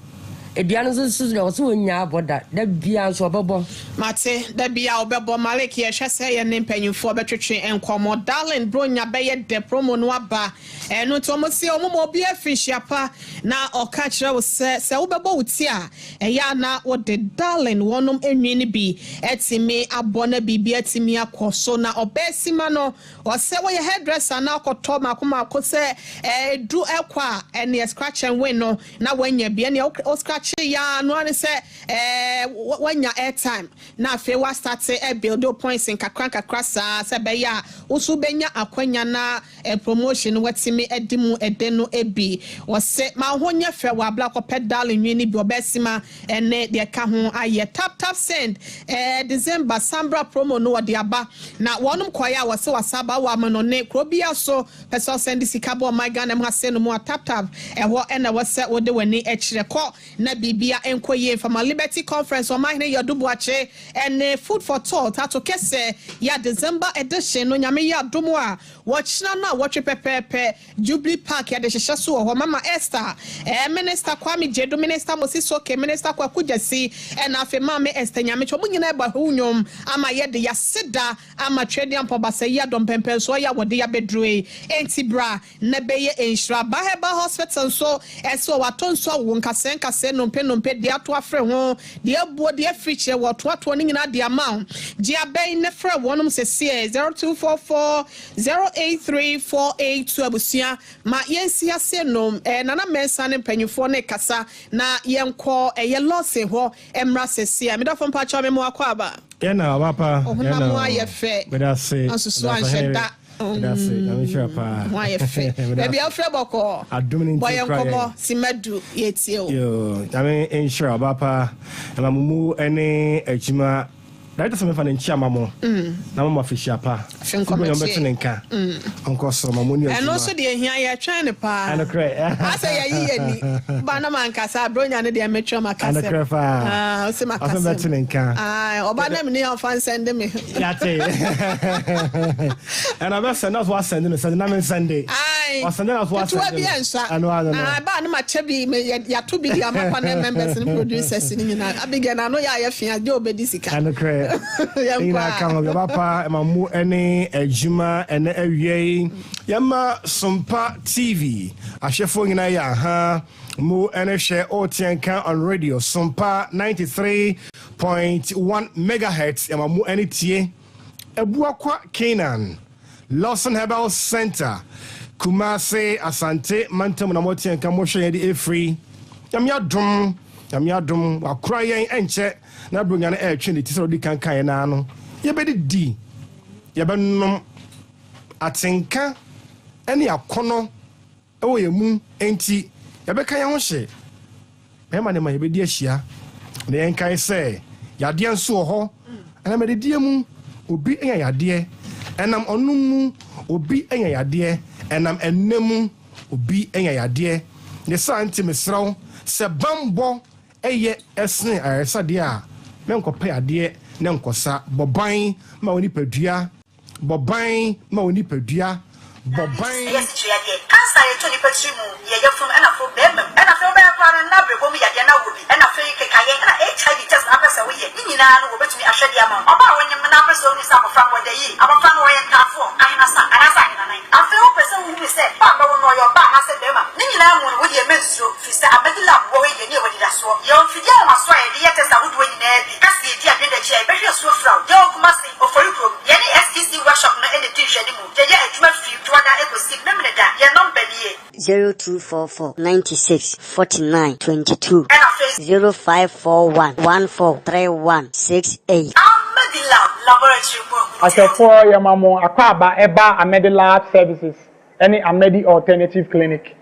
Dua no nso so deɛ ɔse ɔnnyaa bɔ da, da biara nso ɔbɛbɔ. Mate, da biara ɔbɛbɔ. Malik yɛhwɛ sɛ yɛne mpanyinfoɔ bɛtwetwe nkɔmmɔ. Darling Bronya bɛyɛ dɛ promo no aba. Ɛno nti wɔn se wɔn ma obiara afirinhyia pa na ɔka kyerɛ wo sɛ sɛ wobɛbɔ wo ti a ɛyɛ a na wode Darling wɔnom nwi no bi atumi abɔ na biribi atumi akɔ so na ɔbaa sima no Ɔsɛ woyɛ hairdresser na wokɔtɔ mako mako sɛ ɛdu ɛkɔ a ɛneɛ scratch and win no na wanya bi ɛneɛ wo scratch yɛ a no ara ne sɛ wanya airtime na afei wa start build wo points nkakra nkakra saa sɛ ɛbɛyɛ a wo nso wobɛnya akwanya na promotion no watumi adi mu ɛde no bi. Ɔsɛ ma wo ho nyɛ fɛ wɔ abla kɔpɛ darling nwi no bi ɔbɛsima Ɛne deɛ ɛka ho ayɛ. Tap tap send ɛɛ December sambra promo no wɔde aba na wɔnom kɔeɛ a wɔse wasaba wɔ amanɔne kuro biara so pɛ sɛ ɔsɛnde sika ba ɔman Ghana mu ha sei no mu a tap tap ɛhɔ ɛna ɛwɔ sɛ wode w'ani kyerɛ kɔ na biribia nkɔ yie mfama Liberty Conference Ɔmanhene Yadu Boakye ɛne Food for Thought ato kɛsɛ yɛ December edition no Nyame yɛ adom a wɔkyena no a wɔtwe pɛpɛɛpɛ Jubilee Park yɛde hyehyɛ so wɔ hɔ, Mama Esther, eh, Minister Kwame Gyedu, Minister Moses Oke, Minister Kwaku Gyasi, ɛna afei Maame Esther Nyamekyɛ, wɔn nyinaa ɛbɔ ahwɛwo nnwom ama yɛde yaseda ama Tweaduampɔn Basayi Adom mpɛnpɛnsoɔ yi a wɔde abɛduro yi. Enti bra na bɛyɛ nhyira. Ba Herbal Hospital nso ɛsɛ wɔ Atonsu Awowo Nkasɛɛ Nkasɛɛ No. nnompe nnompe, deɛ ato afere ho, deɛ abuo, deɛ afiri kyerɛ, wɔtoatoa ne nyinaa de ama wo. Gye abɛn na frɛ wɔnom seseɛ 0244 083 482 Abusua ma yɛnsi ase nom eh, Nana Mensah ne mpanyinfoɔ no rekasa na yɛnkɔ ɛyɛ Lawson hɔ mmra seseɛ. Medɔfo mpakyɛw me mo akɔ aba. Yɛn na ɔba pa. Ɔhonam ho ayɛ fɛ. Meda ase. Asusu anhyɛ da. Meda ase. Nyame nhyira paa. Ho ayɛ fɛ. Baabi a wofrɛ bɔkɔɔ. Adom ne Bɔ nti yɛn kura nkɔmmɔ yɛn. simma du yɛtie wo. Yoo, Nyame nhyira ɔba pa. Ɛma mo mu ne adwuma. Director sɛ mefa ne nkyia ma mo. Na mo ma fihyia pa. Afe Sɛ Nyame bɛto ne nkɔmɛkye. nka. Ɔnkɔ soro ma mo ne Ɛno adwuma. nso deɛ ehia yɛtwɛn no paa. Ɛnokorɛ. Asɛ yɛyi yɛn ni. Ba na mankasa abronya no deɛ metwɛn makasɛm. Ɛnokorɛ paa. Ah, ɔsɛ Ɔsɛ makasɛm. bɛto ne nka. Ah, ɔba na mene ɔfa nsɛnde me. Yate. Ɛna bɛ send na so asɛnde no sɛnde na me nsɛnde. Ae. Ɔsɛnde na so Ketewa asɛnde bi no. ɛnsa. Ɛno ano no. Ah, ba na makyɛ bi me yɛ yɛato bi de ama panel members ne producers ne nyinaa. Abigail na ano yɛ ayɛ fia gye obedi sika. Ɛnokorɛ. Yɛnkɔ Nyinaa ka ho a. yɛba pa ɛma mo ne adwuma ɛnɛ awia yi. Yɛma Sompa TV ahwɛfoɔ nyinaa yɛ aha mo ɛne hwɛ ɔteɛ nka on radio Sompa 93.1 megahertz yɛma mo ɛne tie Abuakwa Canaan Lawson Herbal Center Kumase Asante mantam na moteɛ nka mohwɛ yɛn de ɛfiri. Nyame adom, Nyame adom, wakora yɛn ɛnkyɛ na Buronya no ɛretwe ne ti sɛ ɔdi kan kaeɛ naa no. Yɛbɛdidi, yɛbɛnom, atenka ne akɔnnɔ wɔ yɛn mu enti yɛbɛka yɛn ho hye. Bɛrima ne ma yɛbɛdi ahyia na yɛnkae sɛ yadeɛ nso wɔ hɔ. Ɛnam adidie mu obi anya yadeɛ, ɛnam ɔnom mu obi anya yadeɛ, ɛnam ɛnna mu obi anya yadeɛ. Ne saa nti mesrɛ wo sɛ banbɔ yɛ sene ayaresa deɛ a, mɛnkɔpɛ yadeɛ na nkɔsa. Bɔ ban ma wo nipadua. Bɔ ban ma wo nipadua. Bɔ ban. Ɛyɛ asikyire yadeɛ, cancer a ɛtɔ nipa tiri mu, yɛ yafunu ɛna afei bɛɛma mu, ɛna afei wobɛyɛ koraa no na abrɛbɔ mu yadeɛ na wɔ bi, ɛna afei kekayɛ, ɛna HIV test na apɛ sɛ woyɛ, ne nyinaa no wɔbɛtumi ahwɛ de ama wo. Ɔbaa a wonyem na apɛ sɛ ohunu sɛ abɔfra no ɔda yie, abɔfra no ɔyɛ ntaafoɔ, ahenasa, anaasɛ ahenanan. Afei wopɛ sɛ wohunu sɛ ba a bɛwo no ɔyɛ ɔbaa anaasɛ bɛɛma, ne nyinaa mu no wodeɛ mɛnsuro, firi sɛ Amadi lab wɔ hɔ yi deɛ ne yɛwɔ anidasoɔ. Yɛwɔ mfidie ahomasoɔ a yɛde yɛ test ahodoɔ nyinaa bi. Ka sɛ yɛdi adwene da akyi a yɛbɛhwɛ asuo firaw. Yɛwɔ Kumasi, Ofori kurom. Yɛne STC workshop no na ɛdi nhwɛanimu. Yɛyɛ adwuma firi Dwoada kɔsi Memeneda. Yɛn nɔmba nie. 0244 96 49 22. Ɛna afei. 0541 14 31 68. Ahmedilab Laboratory mu ahuntɛw. Ahwɛfoɔ yɛma mo akwaaba ɛba Ahmedilab Services ɛne Ahmedi Alternative Clinic.